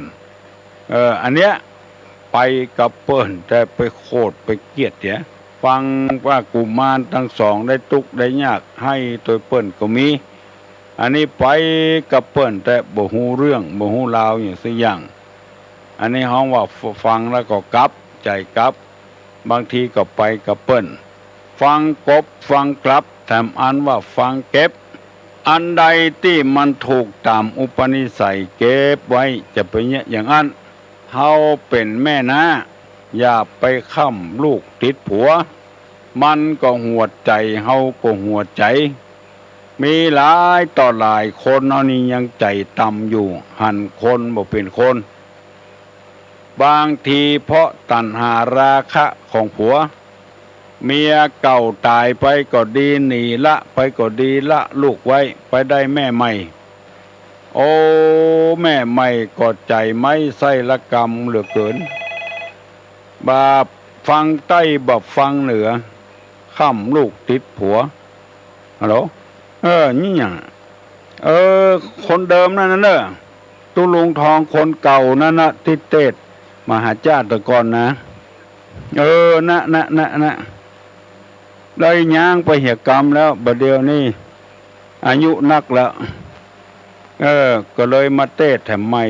เออ อันเนี้ย ไปกับเปิ้น แต่ไปโขดไปเกลียดเสีย ฟังว่ากุมารตังสองได้ตุ๊กข์ได้ยาก ไห้ตวยเปิ้นก็มี อันนี้ไปกับเปิ้น แต่บ่ฮู้เรื่อง บ่ฮู้ราวหยังสักอย่าง อันนี้ฮ้องว่าฟ- ฟังแล้วก็กลับ ใจ๋กลับ บางทีก็ไปกับเปิ้น ฟังกบฟังกลับ แถมอันว่าฟังเก็บ อันใดตี้มันถูกต๋ามอุปนิสัยเก็บไว้ จะไปเยียะอย่างอั้น เฮาเป๋นแม่น้า อย่าไปค้ำลูกติดผัว มันก็หัวใจ๋ เฮาก็หัวใจ๋ มีหลายต่อหลายคนเฮานี่ยังใจ๋ต่ำอยู่ หันคนบ่เป๋นคน บางทีเพราะตัณหาราคะของผัว เมียเก่าต๋ายไปก็ดี หนีละไปก็ดี ละลูกไว้ ไปได้แม่ใหม่ โอ้ แม่ใหม่ก็ใจ๋ไม้ไส้ระกำเหลือเกิน บ่ฟังใต้บ่ฟังเหนือ ค้ำลูกติดผัว ฮัลโหล เออ นี่หยัง เออ คนเดิมนั่นน่ะเน่อ ตุ๊ลุงทองคนเก่านั่นน่ะ ตี้เตศน์มาหาจ้าแต่ก่อนนะ เออ นะ นะ นะ นะ ได้ย้างไปเหียกำแล้ว บ่าเดี่ยวนี้อายุนักแล้ว เออ ก็เลยมาเตศน์แถมใหม่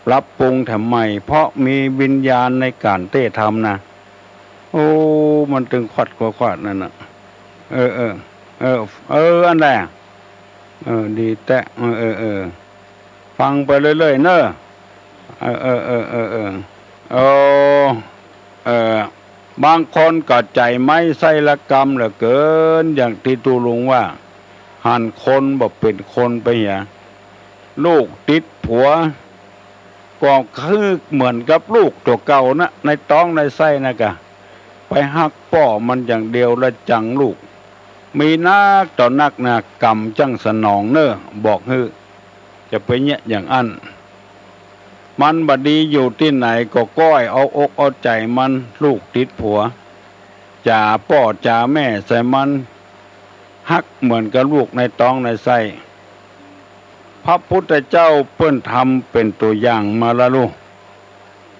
ปรับปรุงแถมใหม่ เพราะมีวิญญาณในก๋านเตศน์ธรรมนะ โอ้ มันตึงขวัดขวัดนั่นน่ะ เออ เออ เออ เออ อันแหละ เออ ดีแต๊ เออ เออ เออ ฟังไปเรื่อยๆ เน่อ เออ เออ เออ เออ เออ เออ บางคนก็ใจ๋ไม้ไส้ระกำเหลือเกิน อย่างตี้ตุ๊ลุงว่า หันคนบ่เป๋นคนไปเหีย ลูกติดผัว ก็คือเหมือนกับลูกตั๋วเก่านะ ในต๊องในไส้นะกะ ไปฮักป้อมันอย่างเดียวละจังลูก มีนักต่อนักนะ กรรมจั้งสนองเน่อ บอกหื้อ จะไปเยียะอย่างอั้น มันบ่ดีอยู่ตี้ไหนก็ก้อยเอาอกเอาใจ๋มัน ลูกติดผัว จ๋าป้อจ๋าแม่ใส่มัน ฮักเหมือนกับลูกในต๊องในไส้ พระพุทธเจ้าเปิ้นทำเป๋นตั๋วอย่างมาละลูก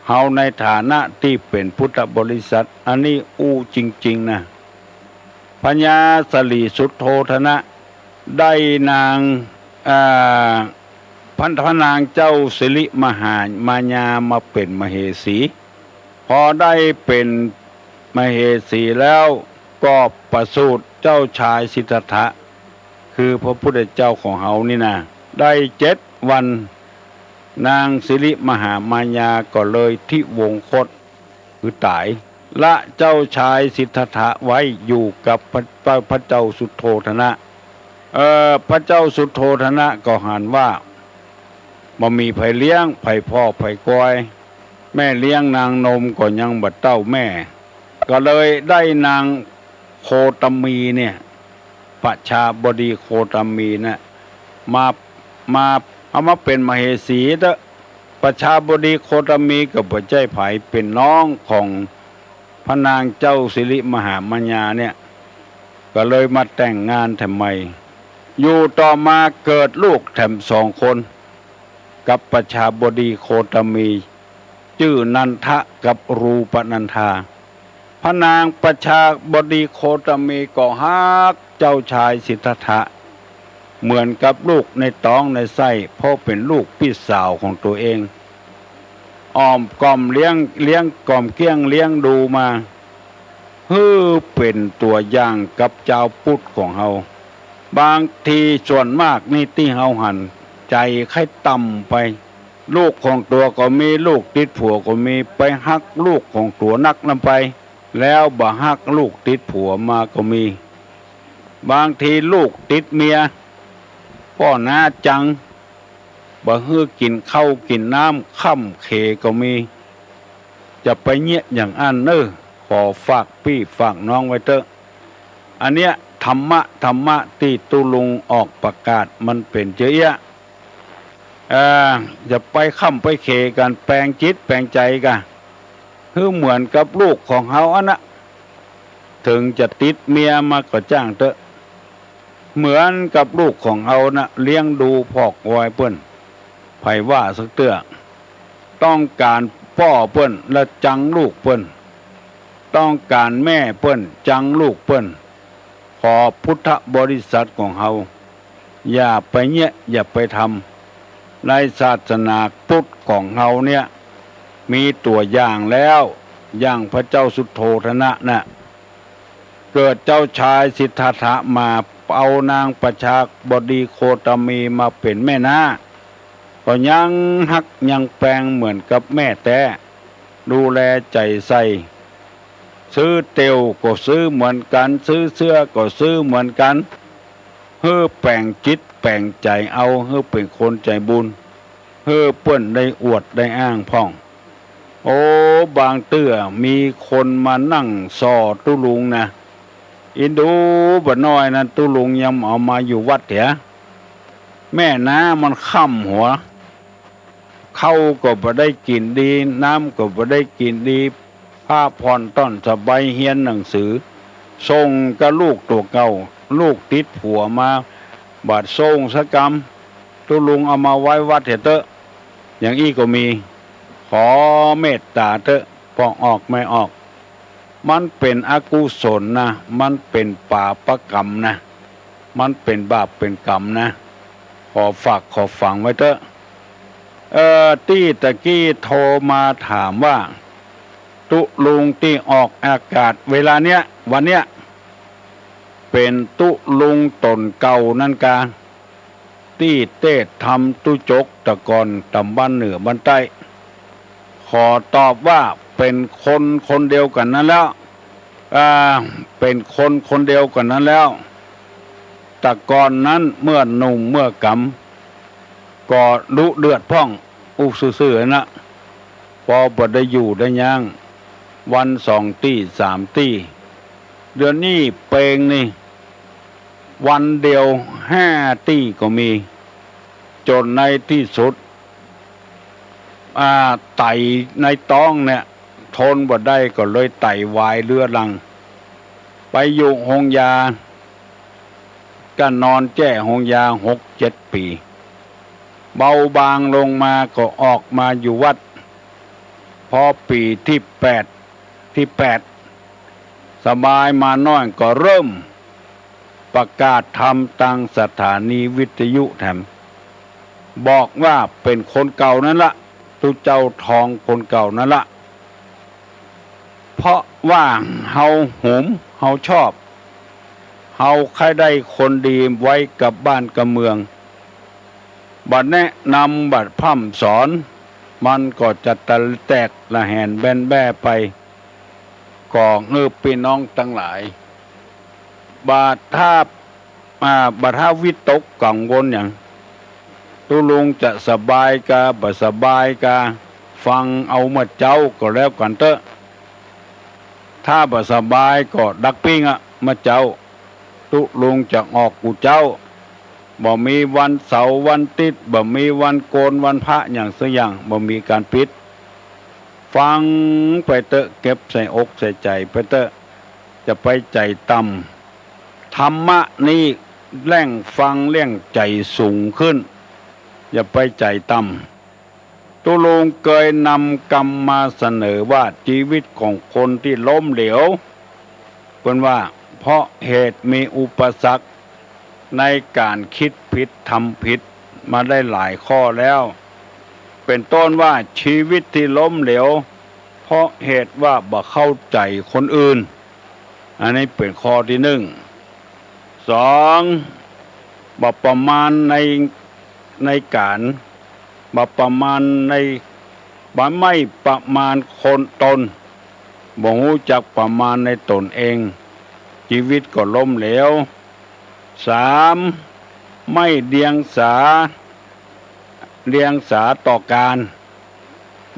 เฮาในฐานะตี้เป๋นพุทธบริษัท อันนี้อู้จริงๆ นะ พญาสลิสุทโธทนะ ได้นาง อ่า พระ พระนางเจ้าสิริมหามายามาเป๋นมเหสี พอได้เป๋นมเหสีแล้วก็ประสูติเจ้าชายสิทธัตถะ คือพระพุทธเจ้าของเฮานี่นะ ได้เจ็ดวัน นางสิริมหามายาก็เลยทิวงคต คือต๋าย ละเจ้าชายสิทธัตถะไว้อยู่กับพระ พระ พระเจ้าสุทโธทนะ เอ่อ พระเจ้าสุทโธทนะก็หันว่าบ่มีใผเลี้ยง ใผผ่อใผกอย แม่เลี้ยงนางนมก็ยังบ่เต้าแม่ ก็เลยได้นางโคตมีเนี่ย ประชาบดีโคตมีนะ มา มา เอามาเป๋นมเหสีเต๊อะ ประชาบดีโคตมีก็บ่ใจ้ใผ เป๋นน้องของพระนางเจ้าสิริมหามายาเนี่ย ก็เลยมาแต่งงานแถมใหม่ อยู่ต่อมาเกิดลูกแถมสองคน กับประชาบดีโคตมี จื้อนันทะกับรูปนันธา พระนางประชาบดีโคตมีก็ฮักเจ้าชายสิทธัตถะ เหมือนกับลูกในต๊องในไส้ เพราะเป๋นลูกปี้สาวของตั๋วเอง อ้อมก๋อมเลี้ยง เลี้ยงก๋อมเกี้ยงเลี้ยงดูมา หื้อเป๋นตั๋วอย่างกับจาวพุทธของเฮา บางทีส่วนมากนี่ตี้เฮาหัน ใจ๋ใค่ต่ำไป ลูกของตั๋วก็มี ลูกติดผัวก็มี ไปฮักลูกของตั๋วนักนำไป แล้วบ่ฮักลูกติดผัวมาก็มี บางทีลูกติดเมีย ป้อหน้าจัง บ่หื้อกิ๋นข้าวกิ๋นน้ำ ค้ำเขก็มี จะไปเยียะอย่างอั้นเน่อ ขอฝากปี้ฝากน้องไว้เต๊อะ อันเนี้ยธรรมะ ธรรมะตี้ตุ๊ลุงออกประกาศมันเป๋นเจ้าเอี้ย เอ่อ อย่าไปค้ำไปเขกั๋น แปงจิตแปงใจ๋กั๋น หื้อเหมือนกับลูกของเฮาอันนะ เถิงจะติดเมียมาก็จ้างเต๊อะ เหมือนกับลูกของเฮานะ เลี้ยงดูผอกวายเปิ้น ใผว่าสักเตื้อ ต้องก๋านป้อเปิ้นละจังลูกเปิ้น ต้องก๋านแม่เปิ้นจังลูกเปิ้น ขอพุทธบริษัทของเฮา อย่าไปเยียะ อย่าไปทำ ในศาสนาพุทธของเฮาเนี่ย มีตั๋วอย่างแล้ว อย่างพระเจ้าสุโธทนะน่ะ เกิดเจ้าชายสิทธัตถะมา เอานางประชาบดีโคตมีมาเป๋นแม่น้า ก็ยังฮักยังแปงเหมือนกับแม่แต๊ ดูแลใจ๋ใส่ ซื้อเตียวก็ซื้อเหมือนกั๋น ซื้อเสื้อก็ซื้อเหมือนกั๋น หื้อแป๋งจิตแป๋งใจ๋เอา หื้อเป๋นคนใจ๋บุญ หื้อเปิ้นได้อวดได้อ้างพ่อง โอ้ บางเตื้อมีคนมานั่งส่อตุ๊ลุงนะ อินดูบ่าน้อยนั้นตุ๊ลุงยังเอามาอยู่วัดเหีย แม่น้ามันค่ำหัว ข้าวก็บ่ได้กิ๋นดี น้ำก็บ่ได้กิ๋นดี ผ้าผ่อนต้อนสบายเฮียนหนังสือ ส่งกับลูกตั๋วเก่า ลูกติดผัวมา บ่ส่งสักกำ ตุ๊ลุงเอามาไว้วัดเหียเต๊อะ อย่างอี้ก็มี ขอเมตต๋าเต๊อะ พ่องออกแม่ออก มันเป๋นอกุศลนะ มันเป๋นปาปกรรมนะ มันเป๋นบาปเป๋นกรรมนะ ขอฝากขอฝังไว้เต๊อะ เอ่อ ตี้ตะกี้โทรมาถามว่า ตุ๊ลุงตี้ออกอากาศเวลาเนี้ย วันเนี้ย เป๋นตุ๊ลุงต๋นเก่านั้นกา ตี้เตศน์ธรรมตุ๊จกตะก่อนต๋ามบ้านเหนือบ้านใต้ ขอตอบว่าเป๋นคนคนเดียวกั๋นนั้นแล้ว อ่า เป๋นคนคนเดียวกั๋นนั้นแล้ว ตะก่อนนั้นเมื่อหนุ่มเมื่อกำ ก็ดุเดือดพ่อง อู้ซื่อๆ นะ ปอบ่ได้อยู่ได้ยั้ง วันสองตี้สามตี้ เดี๋ยวนี้เปงนี่ วันเดียวห้าตี้ก็มี จ๋นในตี้สุด อ่า ไตในต๊องเนี่ย ทนบ่ได้ก็เลยไตวายเรื้อรัง ไปอยู่โฮงยา ก็นอนแจ้โฮงยาหกเจ็ดปี๋ เบาบางลงมาก็ออกมาอยู่วัด พอปี๋ตี้แปด ตี้แปด สบายมาน้อยก็เริ่มประกาศธรรมตางสถานีวิทยุแถม บอกว่าเป๋นคนเก่านั้นละ ตุ๊เจ้าทองคนเก่านั้นละ เพราะว่าเฮาหุม เฮาชอบ เฮาใค่ได้คนดีไว้กับบ้านกับเมือง บ่แนะนำ บ่พร่ำสอน มันก็จะแตกละแหนแบนแบ้ไป ก็เออ ปี้น้องตังหลาย บ่ถ้า อ่า บ่ถ้าวิตกกังวลหยัง ตุ๊ลุงจะสบายกา บ่สบายกา ฟังเอาเมื่อเจ๊าก็แล้วกั๋นเต๊อะ ถ้าบ่สบายก็ดักปิ้งอะ เมื่อเจ๊า ตุ๊ลุงจะออกกู้เจ๊า บ่มีวันเสาร์วันอาติ๊ด บ่มีวันโกนวันพระหยังสักอย่าง บ่มีก๋านปิด ฟังไปเต๊อะ เก็บใส่อกใส่ใจ๋ไปเต๊อะ จะไปใจ๋ต่ำ ธรรมะนี้แล่งฟังแล่งใจ๋สูงขึ้น อย่าไปใจ๋ต่ำ ตุ๊ลุงเกยนำกำมาเสนอว่าจีวิตของคนตี้ล้มเหลว เปิ้นว่า เพราะเหตุมีอุปสรรคในก๋านกึ๊ดผิดทำผิดมาได้หลายข้อแล้ว เป๋นต้นว่าจีวิตตี้ล้มเหลว เพราะเหตุว่าบ่เข้าใจ๋คนอื่น อันนี้เป๋นข้อตี้นึ่ง สอง บ่ประมาณใน ในก๋าน บ่ประมาณใน บ่ไม่ประมาณคนตน บ่ฮู้จักประมาณในต๋นเอง จีวิตก็ล้มเหลว สาม ไม่เดียงสา เดียงสาต่อก๋าน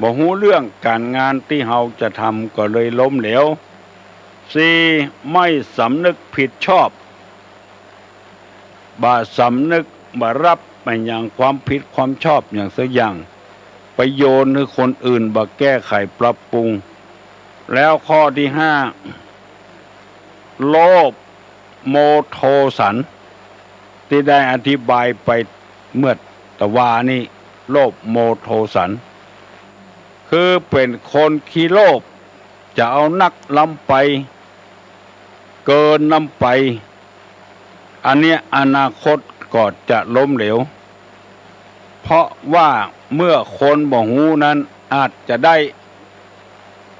บ่ฮู้เรื่องก๋านงานตี้เฮาจะทำก็เลยล้มเหลว สี่ ไม่สำนึกผิดชอบ บ่สำนึก บ่ฮับอะหยังความผิดความชอบหยังสักอย่าง ไปโยนหื้อคนอื่น บ่แก้ไขปรับปรุง แล้วข้อตี้ห้า โลภ โมโทสัน ตี้ได้อธิบายไปเมื่อตะวานี้ โลภ โมโทสัน คือเป๋นคนขี้โลภ จะเอานักล้ำไป เกินล้ำไป อันเนี้ยอนาคตก็จะล้มเหลว เพราะว่าเมื่อคนบ่ฮู้นั้นอาจจะได้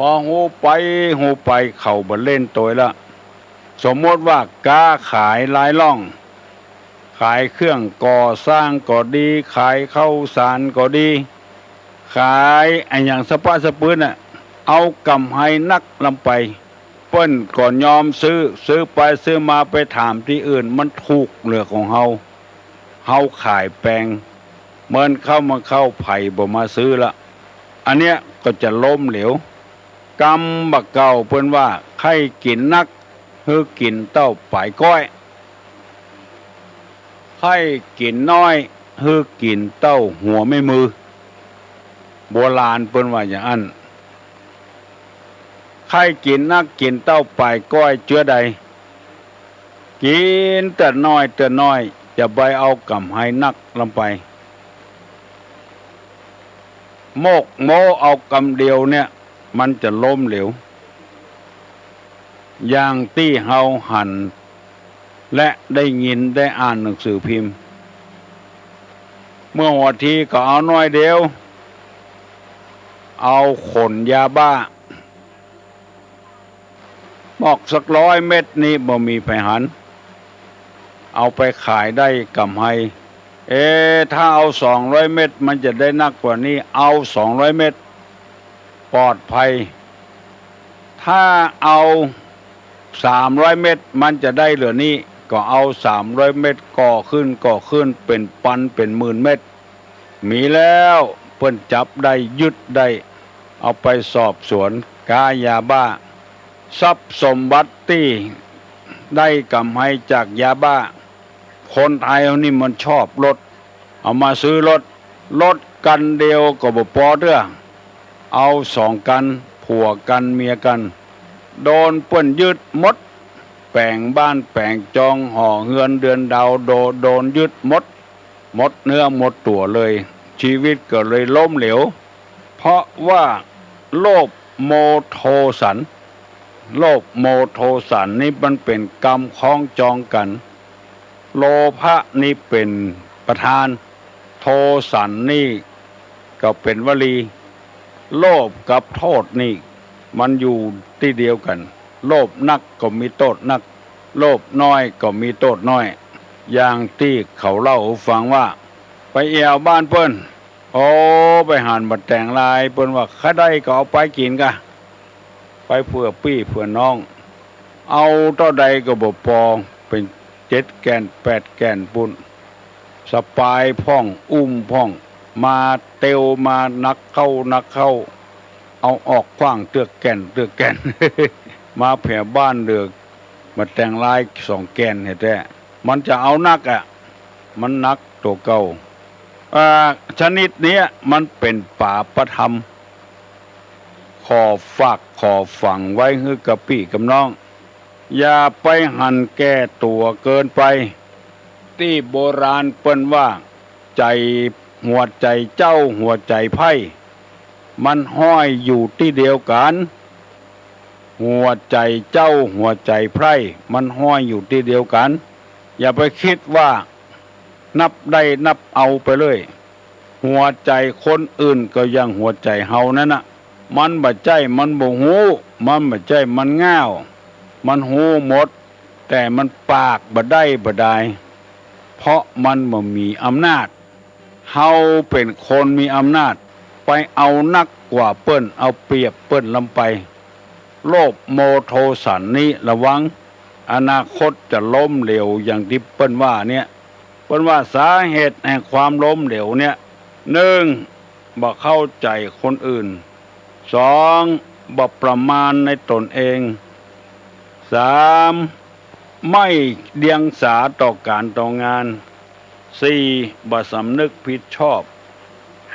อฮู้ไป ฮู้ไป เขาบ่เล่นตวยละ สมมติว่าก๊าขายหลายล่อง ขายเครื่องก่อสร้างก็ดี ขายข้าวสารก็ดี ขายอะหยังสะป๊ะสะปื๊นน่ะ เอาก๋ำไรนักล้ำไป เปิ้นก็ยอมซื้อ ซื้อไปซื้อมาไปถามตี้อื่น มันถูกเหลือของเฮา เฮาขายแปง เมินเข้ามาเข้า ใผบ่มาซื้อละ อันเนี้ยก็จะล้มเหลว กำบ่าเก่าเปิ้นว่า ใค่กิ๋นนัก หื้อกิ๋นเต้าป๋ายก๊อย ใค่กิ๋นน้อย หื้อกิ๋นเต้าหัวแม่มือ โบราณเปิ้นว่าอย่างอั้น ใค่กิ๋นนักกิ๋นเต้าป๋ายก๊อยเจื้อใด กิ๋นเตื้อน้อยเตื้อน้อย จะไปเอาก๋ำไรนักล้ำไป โมกโม้เอากำเดียวเนี่ย มันจะล้มเหลว อย่างตี้เฮาหัน และได้ยินได้อ่านหนังสือพิมพ์ เมื่อหัวทีก็เอาน้อยเดียว เอาขนยาบ้า มอกสักร้อยเม็ดนี่บ่มีใผหัน เอาไปขายได้ก๋ำไร เอ๊ะ ถ้าเอาสองร้อยเม็ด มันจะได้นักกว่านี้ เอาสองร้อยเม็ด ปลอดภัย ถ้าเอาสามร้อยเม็ด มันจะได้เหลือนี้ ก็เอาสามร้อยเม็ด ก่อขึ้น ก่อขึ้น เป๋นปัน เป๋นหมื่นเม็ด มีแล้ว เปิ้นจับได้ ยึดได้ เอาไปสอบสวน ก๊ายาบ้า ทรัพย์สมบัติตี้ได้ก๋ำไรจากยาบ้า คนไทยเฮานี่มันชอบรถ เอามาซื้อรถ รถคันเดียวก็บ่ปอเตื้อ เอาสองคัน ผัวกั๋นเมียกั๋น โดนเปิ้นยึดหมด แป๋งบ้านแป๋งจอง หอเฮือนเดือนดาว โด โดนยึดหมด หมดเนื้อหมดตั๋วเลย ชีวิตก็เลยล้มเหลว เพราะว่าโลภโมโทสัน โลภโมโทสันนี่มันเป๋นกำคล้องจองกั๋น โลภะนี่เป๋นประธาน โทสันนี่ก็เป๋นวลี โลภกับโทษนี่มันอยู่ตี้เดียวกั๋น โลภนักก็มีโต้ษนัก โลภน้อยก็มีโต้ษน้อย อย่างตี้เขาเล่าหื้อฟังว่า ไปแอ่วบ้านเปิ้น โอ้ ไปหันบ่าแตงลาย เปิ้นว่าใค่ได้ก็เอาไปกิ๋นก่ะ ไปเผื่อปี้เผื่อน้อง เอาเต้าใดก็บ่ปอ เป๋นเจ็ดแก่นแปดแก่นปู้น สะปายพ่อง อุ้มพ่อง มาเตียว มานักเข้า นักเข้า เอาออกขว้างเตื้อแก่น เตื้อแก่น มาแผวบ้านเหลือบ่าแตงลายสองแก่นแต๊ๆ มันจะเอานักอะ มันนักตั๋วเก่า อ่า ชนิดเนี้ยมันเป๋นปาปธรรม ขอฝากขอฝังไว้หื้อกับปี้กับน้อง อย่าไปหันแก่ตั๋วเกินไป ตี้โบราณเปิ้นว่า ใจ๋ หัวใจ๋เจ้าหัวใจ๋ไพร่ มันห้อยอยู่ตี้เดียวกั๋น หัวใจ๋เจ้าหัวใจ๋ไพร่ มันห้อยอยู่ตี้เดียวกั๋น อย่าไปกึ๊ดว่านับได้นับเอาไปเลย หัวใจ๋คนอื่นก็อย่างหัวใจ๋เฮานั้นน่ะ มันบ่ใจ้มันบ่ฮู้ มันบ่ใจ้มันง่าว มันฮู้หมด แต่มันปากบ่ได้บ่ดาย เพราะมันบ่มีอำนาจ เฮาเป๋นคนมีอำนาจ ไปเอานักกว่าเปิ้น เอาเปรียบเปิ้นล้ำไป โลภโมโทสันนี้ระวัง อนาคตจะล้มเหลวอย่างตี้เปิ้นว่าเนี่ย เปิ้นว่าสาเหตุแห่งความล้มเหลวเนี่ย นึ่ง บ่เข้าใจ๋คนอื่น สอง บ่ประมาณในต๋นเอง สาม ไม่เดียงสาต่อก๋านต่องาน สี่ บ่สำนึกผิดชอบ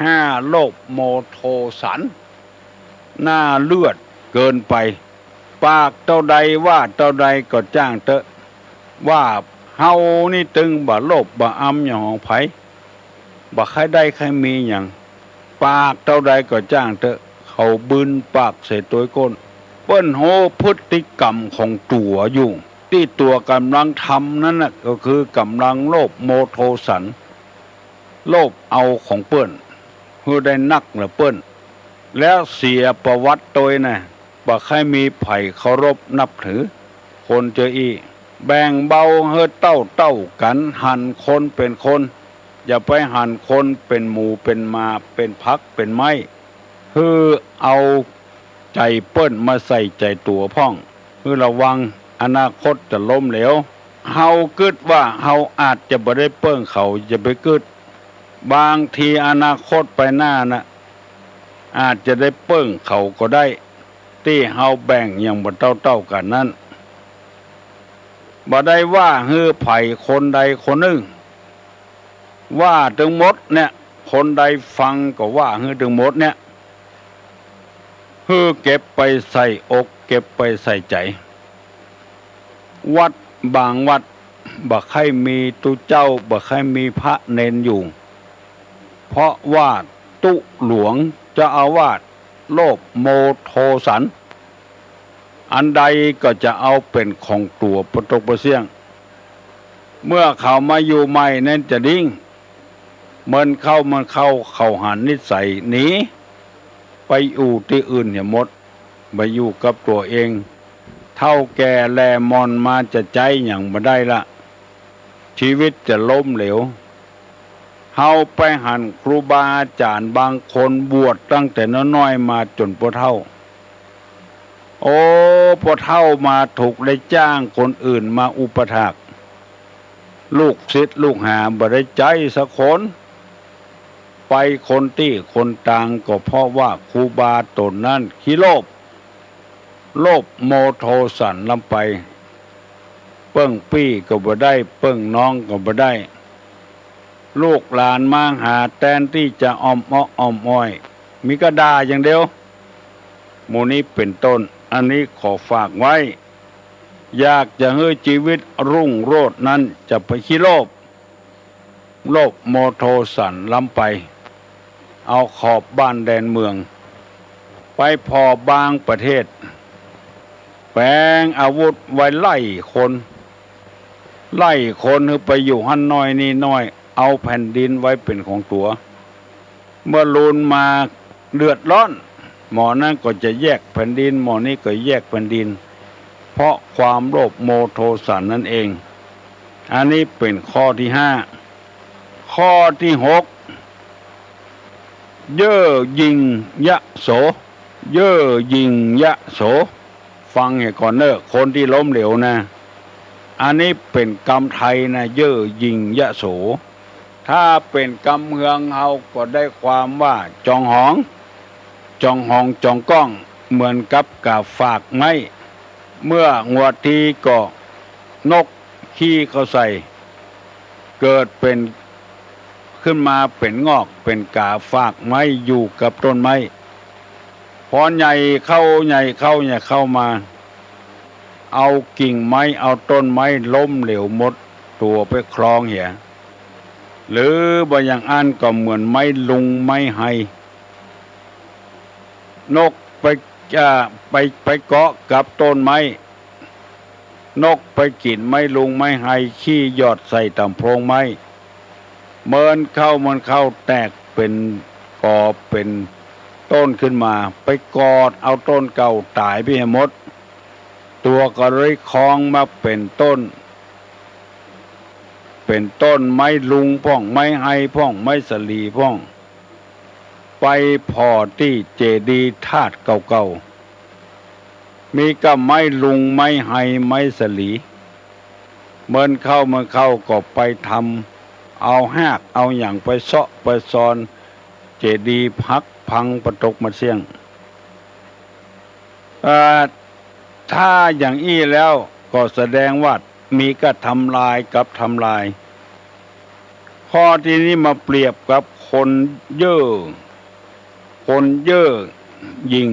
ห้า โลภโมโทสัน หน้าเลือดเกินไป ปากเต้าใดว่าเต้าใดก็จ้างเต๊อะ ว่าเฮานี่ตึงบ่โลภบ่อำหยังของใผ บ่ใค่ได้ใค่มีหยัง ปากเต้าใดก็จ้างเต๊อะ เขาบืนปากใส่ตวยก้น เปิ้นฮู้พฤติกรรมของตั๋วอยู่ ตี้ตั๋วก่ำลังทำนั้นน่ะ ก็คือก่ำลังโลภโมโทสัน โลภเอาของเปิ้น หื้อได้นักเหลือเปิ้น แล้วเสียประวัติตวยนะ บ่ใค่มีใผเคารพนับถือ คนเจออี้ แบ่งเบาหื้อเต้าๆ กั๋น หันคนเป๋นคน อย่าไปหันคนเป๋นหมูเป๋นหมา เป๋นผักเป๋นไม้ หื้อเอาใจ๋เปิ้นมาใส่ใจ๋ตั๋วพ่อง หื้อระวัง อนาคตจะล้มเหลว เฮากึ๊ดว่าเฮาอาจจะบ่ได้เปิ้งเขา อย่าไปกึ๊ด บางทีอนาคตไปหน้าน่ะ อาจจะได้เปิ้งเขาก็ได้ ตี้เฮาแบ่งอย่างบ่เต้าๆ กั๋นนั้น บ่ได้ว่าหื้อใผคนใดคนนึ่ง ว่าตึงหมดเนี่ย คนใดฟังก็ว่าหื้อตึงหมดเนี่ย หื้อเก็บไปใส่อก เก็บไปใส่ใจ๋ วัดบางวัด บ่ใค่มีตุ๊เจ้า บ่ใค่มีพระเณรอยู่ เพราะว่าตุ๊หลวงเจ้าอาวาสโลภโมโทสัน อันใดก็จะเอาเป๋นของตั๋วปะตกปะเสี้ยง เมื่อเขามาอยู่ใหม่นั้นจะดิ้ง เมินเข้าเมินเข้า เขาหันนิสัยหนี ไปอยู่ตี้อื่นเหียหมด บ่อยู่กับตั๋วเอง เฒ่าแก่แลหม่อนมาจะใจ๊หยังบ่ได้ละ ชีวิตจะล้มเหลว เฮาไปหันครูบาอาจ๋ารย์บางคนบวชตั้งแต่น้อยๆ มาจ๋นปอเฒ่า โอ้ ปอเฒ่ามาถูกได้จ้างคนอื่นมาอุปัฏฐาก ลูกศิษย์ลูกหาบ่ได้ใจ๊สักคน ไปคนตี้คนตางก็เพราะว่าครูบาต๋นนั้นขี้โลภ โลภโมโทสันล้ำไป เปิ้งปี้ก็บ่ได้ เปิ้งน้องก็บ่ได้ ลูกหลานมาหาแตนตี้จะอ้อมอ๊อกอ้อมอ้อย มีก้าด่าอย่างเดียว หมู่นี้เป๋นต้น อันนี้ขอฝากไว้ อยากจะหื้อชีวิตรุ่งโรจน์นั้นจะไปขี้โลภ โลภโมโทสันล้ำไป เอาขอบบ้านแดนเมือง ไปผ่อบางประเทศ แป๋งอาวุธไว้ไล่คน ไล่คนหื้อไปอยู่หั้นน้อยนี่น้อย เอาแผ่นดินไว้เป๋นของตั๋ว เมื่อลูนมาเดือดร้อน หม่อนั้นก็จะแยกแผ่นดิน หม่อนี้ก็แยกแผ่นดิน เพราะความโลภโมโทสันนั้นเอง อันนี้เป๋นข้อตี้ห้า ข้อตี้หก เย่อหยิ่งยโส เย่อหยิ่งยโส ฟังเหียก่อนเน่อ คนตี้ล้มเหลวนะ อันนี้เป๋นกำไทยนะ เย่อหยิ่งยโส ถ้าเป๋นกำเมืองเฮาก็ได้ความว่าจ๋องหอง จ๋องหองจ๋องก้อง เหมือนกับก๋าฝากไม้ เมื่องวดทีก็นกขี้เข้าใส่ เกิดเป๋น ขึ้นมาเป๋นงอกเป๋นก๋าฝากไม้อยู่กับต้นไม้ พอใหญ่เข้าใหญ่เข้าใหญ่เข้ามา เอากิ่งไม้เอาต้นไม้ล้มเหลวหมดตั๋วไปคลองเหีย หรือบ่อย่างอั้นก็เหมือนไม้ลุงไม้ไฮ นกไป อ่า ไป ไปเกาะกับต้นไม้ นกไปกิ๋นไม้ลุงไม้ไฮขี้หยอดใส่ต๋ามโพรงไม้ เมินเข้าเมินเข้าแตกเป๋นกอเป๋นต้นขึ้นมา ไปกอดเอาต้นเก่าต๋ายไปเหียหมด ตั๋วก็เลยคลองมาเป๋นต้น เป๋นต้นไม้ลุงพ่อง ไม้ไฮพ่อง ไม้สะหลีพ่อง ไปผ่อตี้เจดีย์ธาตุเก่าๆ มีก้าไม้ลุง ไม้ไฮ ไม้สะหลี เมินเข้าเมินเข้าก็ไปทำ เอาฮากเอาหยังไปเซาะไปซอนเจดีย์หักพังปะตกหมดเสี้ยง เอ่อ ถ้าอย่างอี้แล้วก็แสดงว่ามีก้าทำลายกับทำลาย ข้อตี้นี้มาเปรียบกับคนเย่อ คนเย่อหยิ่ง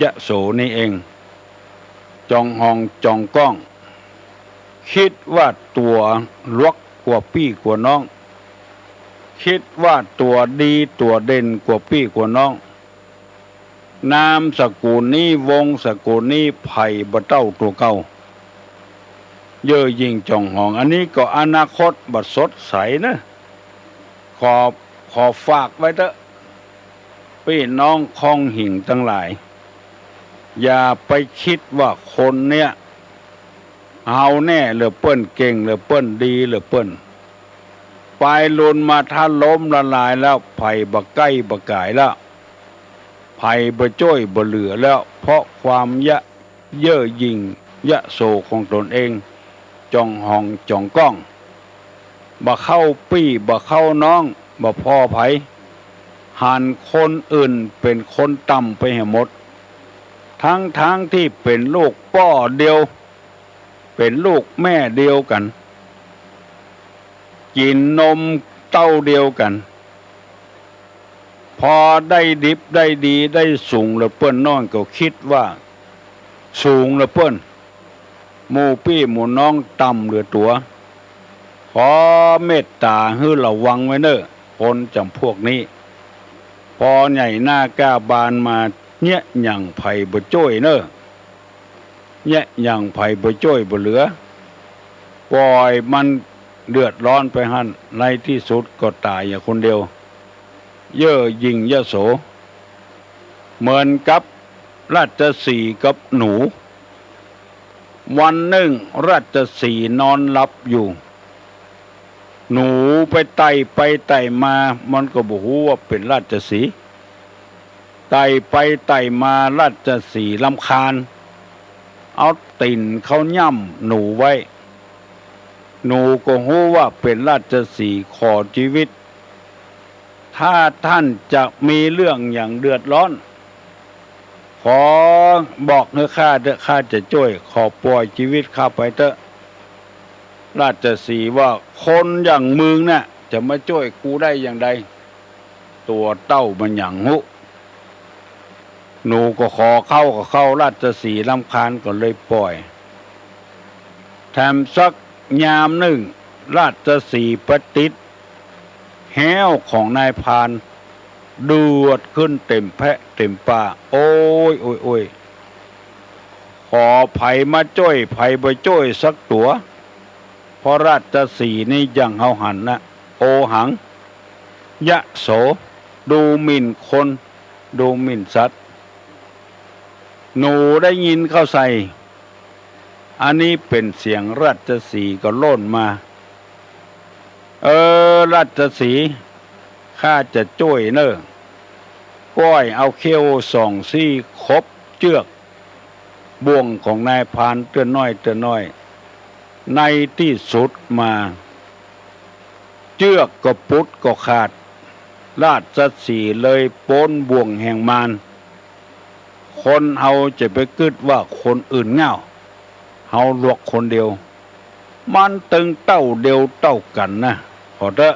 ยโสนี่เอง จ๋องหองจ๋องก้อง กึ๊ดว่าตั๋วหลวกกว่าปี้กว่าน้อง กึ๊ดว่าตั๋วดีตั๋วเด่นกว่าปี้กว่าน้อง นามสกุลนี้ วงศ์สกุลนี้ ใผบ่เต้าตั๋วเก่า เย่อหยิ่งจ๋องหอง อันนี้ก็อนาคตบ่สดใสนะ ขอ ขอฝากไว้เต๊อะ ปี้น้องคองหิ่งตังหลาย อย่าไปกึ๊ดว่าคนเนี้ย เอาแน่เหลือเปิ้น เก่งเหลือเปิ้น ดีเหลือเปิ้น ปายลุนมาถ้าล้มละลายแล้ว ใผบ่ใก้บ่ก๋ายแล้ว ใผบ่จ้วยบ่เหลือแล้ว เพราะความยะ เย่อหยิ่งยโสของตนเอง จ่องหองจ่องก้อง บ่เข้าปี้บ่เข้าน้อง บ่ผ่อใผ หันคนอื่นเป๋นคนต่ำไปเหียหมด ตึงๆ ตี้เป๋นลูกป้อเดียว เป๋นลูกแม่เดียวกั๋น กิ๋นนมเต้าเดียวกั๋น พอได้ดิบได้ดีได้สูงเหลือเปิ้น น้องก็กึ๊ดว่าสูงเหลือเปิ้น หมู่ปี้หมู่น้องต่ำเหลือตั๋ว ขอเมตต๋าหื้อระวังไว้เน่อ คนจ๋ำพวกนี้ ปอใหญ่หน้าก้าบานมา เยียะหยั่งใผบ่จ้วยเน่อ เยียะหยั่งใผบ่จ้วยบ่เหลือ ป่อยมันเดือดร้อนไปหั้น ในตี้สุดก็ต๋ายอยู่คนเดียว เย่อหยิ่งยโส เหมือนกับราชสีห์กับหนู วันนึ่งราชสีห์นอนหลับอยู่ หนูไปไต่ไปไต่มา มันก็บ่ฮู้ว่าเป๋นราชสีห์ ไต่ไปไต่มา ราชสีห์รำคาญ เอาตี๋นเข้าย่ำหนูไว้ หนูก็ฮู้ว่าเป๋นราชสีห์ ขอจีวิต ถ้าต้านจะมีเรื่องหยังเดือดร้อน ขอบอกหื้อข้าเต๊อะ ข้าจะจ้วย ขอป่อยจีวิตข้าไปเต๊อะ ราชสีห์ว่า คนอย่างมึงน่ะ จะมาจ้วยกูได้อย่างใด ตั๋วเต้ามันหยังฮู้ หนูก็ขอเข้าก็เข้า ราชสีห์รำคาญก็เลยป่อย แถมสักยามนึ่ง ราชสีห์ไปติดแฮ้วของนายพราน เดือดขึ้นเต๋มแพะเต๋มป่า โอ๊ย โอ๊ย โอ๊ย ขอใผมาจ้วย ใผบ่จ้วยสักตั๋ว เพราะราชสีห์นี่อย่างเฮาหันนะ โอหัง ยโส ดูหมิ่นคน ดูหมิ่นสัตว์ หนูได้ยินเข้าใส่ อันนี้เป๋นเสียงราชสีห์ก็โล่นมา เออ ราชสีห์ ข้าจะจ้วยเน่อ ก้อยเอาเขี้ยวสองซี่ขบเจื้อก บ่วงของนายพรานเตื้อน้อยเตื้อน้อย ในตี้สุดมา เจื้อกก็ปุดก็ขาด ราชสีห์เลยป๊นบ่วงแห่งมาร คนเฮาจะไปกึ๊ดว่าคนอื่นเหง้า เฮาหลวกคนเดียว มันตึงเต้าเดียวเต้ากั๋นนะ ขอเต๊อะ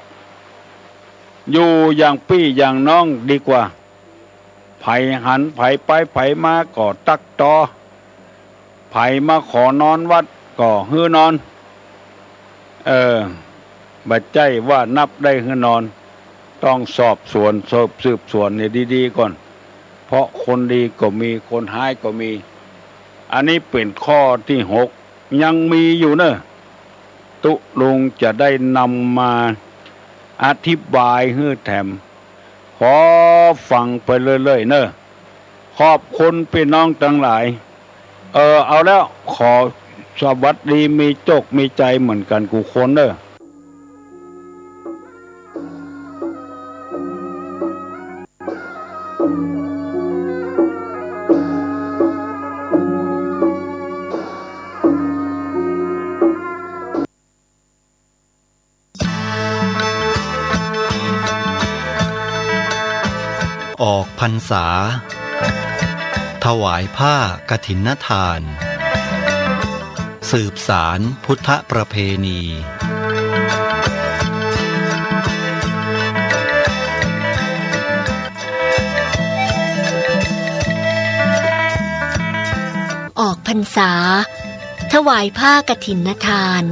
อยู่อย่างปี้อย่างน้องดีกว่า ใผหันใผไปใผมาก็ตั๊กตอ ใผมาขอนอนวัดก็หื้อนอน เออ บ่ใจ้ว่านับได้หื้อนอน ต้องสอบสวน สืบ สืบสวนเนี่ยดีๆ ก่อน เพราะคนดีก็มี คนฮ้ายก็มี อันนี้เป๋นข้อตี้หก ยังมีอยู่เน่อ ตุ๊ลุงจะได้นำมาอธิบายหื้อแถม ขอฟังไปเรื่อยๆ เน่อ ขอบคุณปี้น้องตังหลาย เออ เอาแล้ว ขอสวัสดี มีโจคมีชัยเหมือนกั๋นกู้คนเน่อ ออกพรรษา ถวายผ้ากฐินทาน สืบสานพุทธประเพณี ออกพรรษา ถวายผ้ากฐินทาน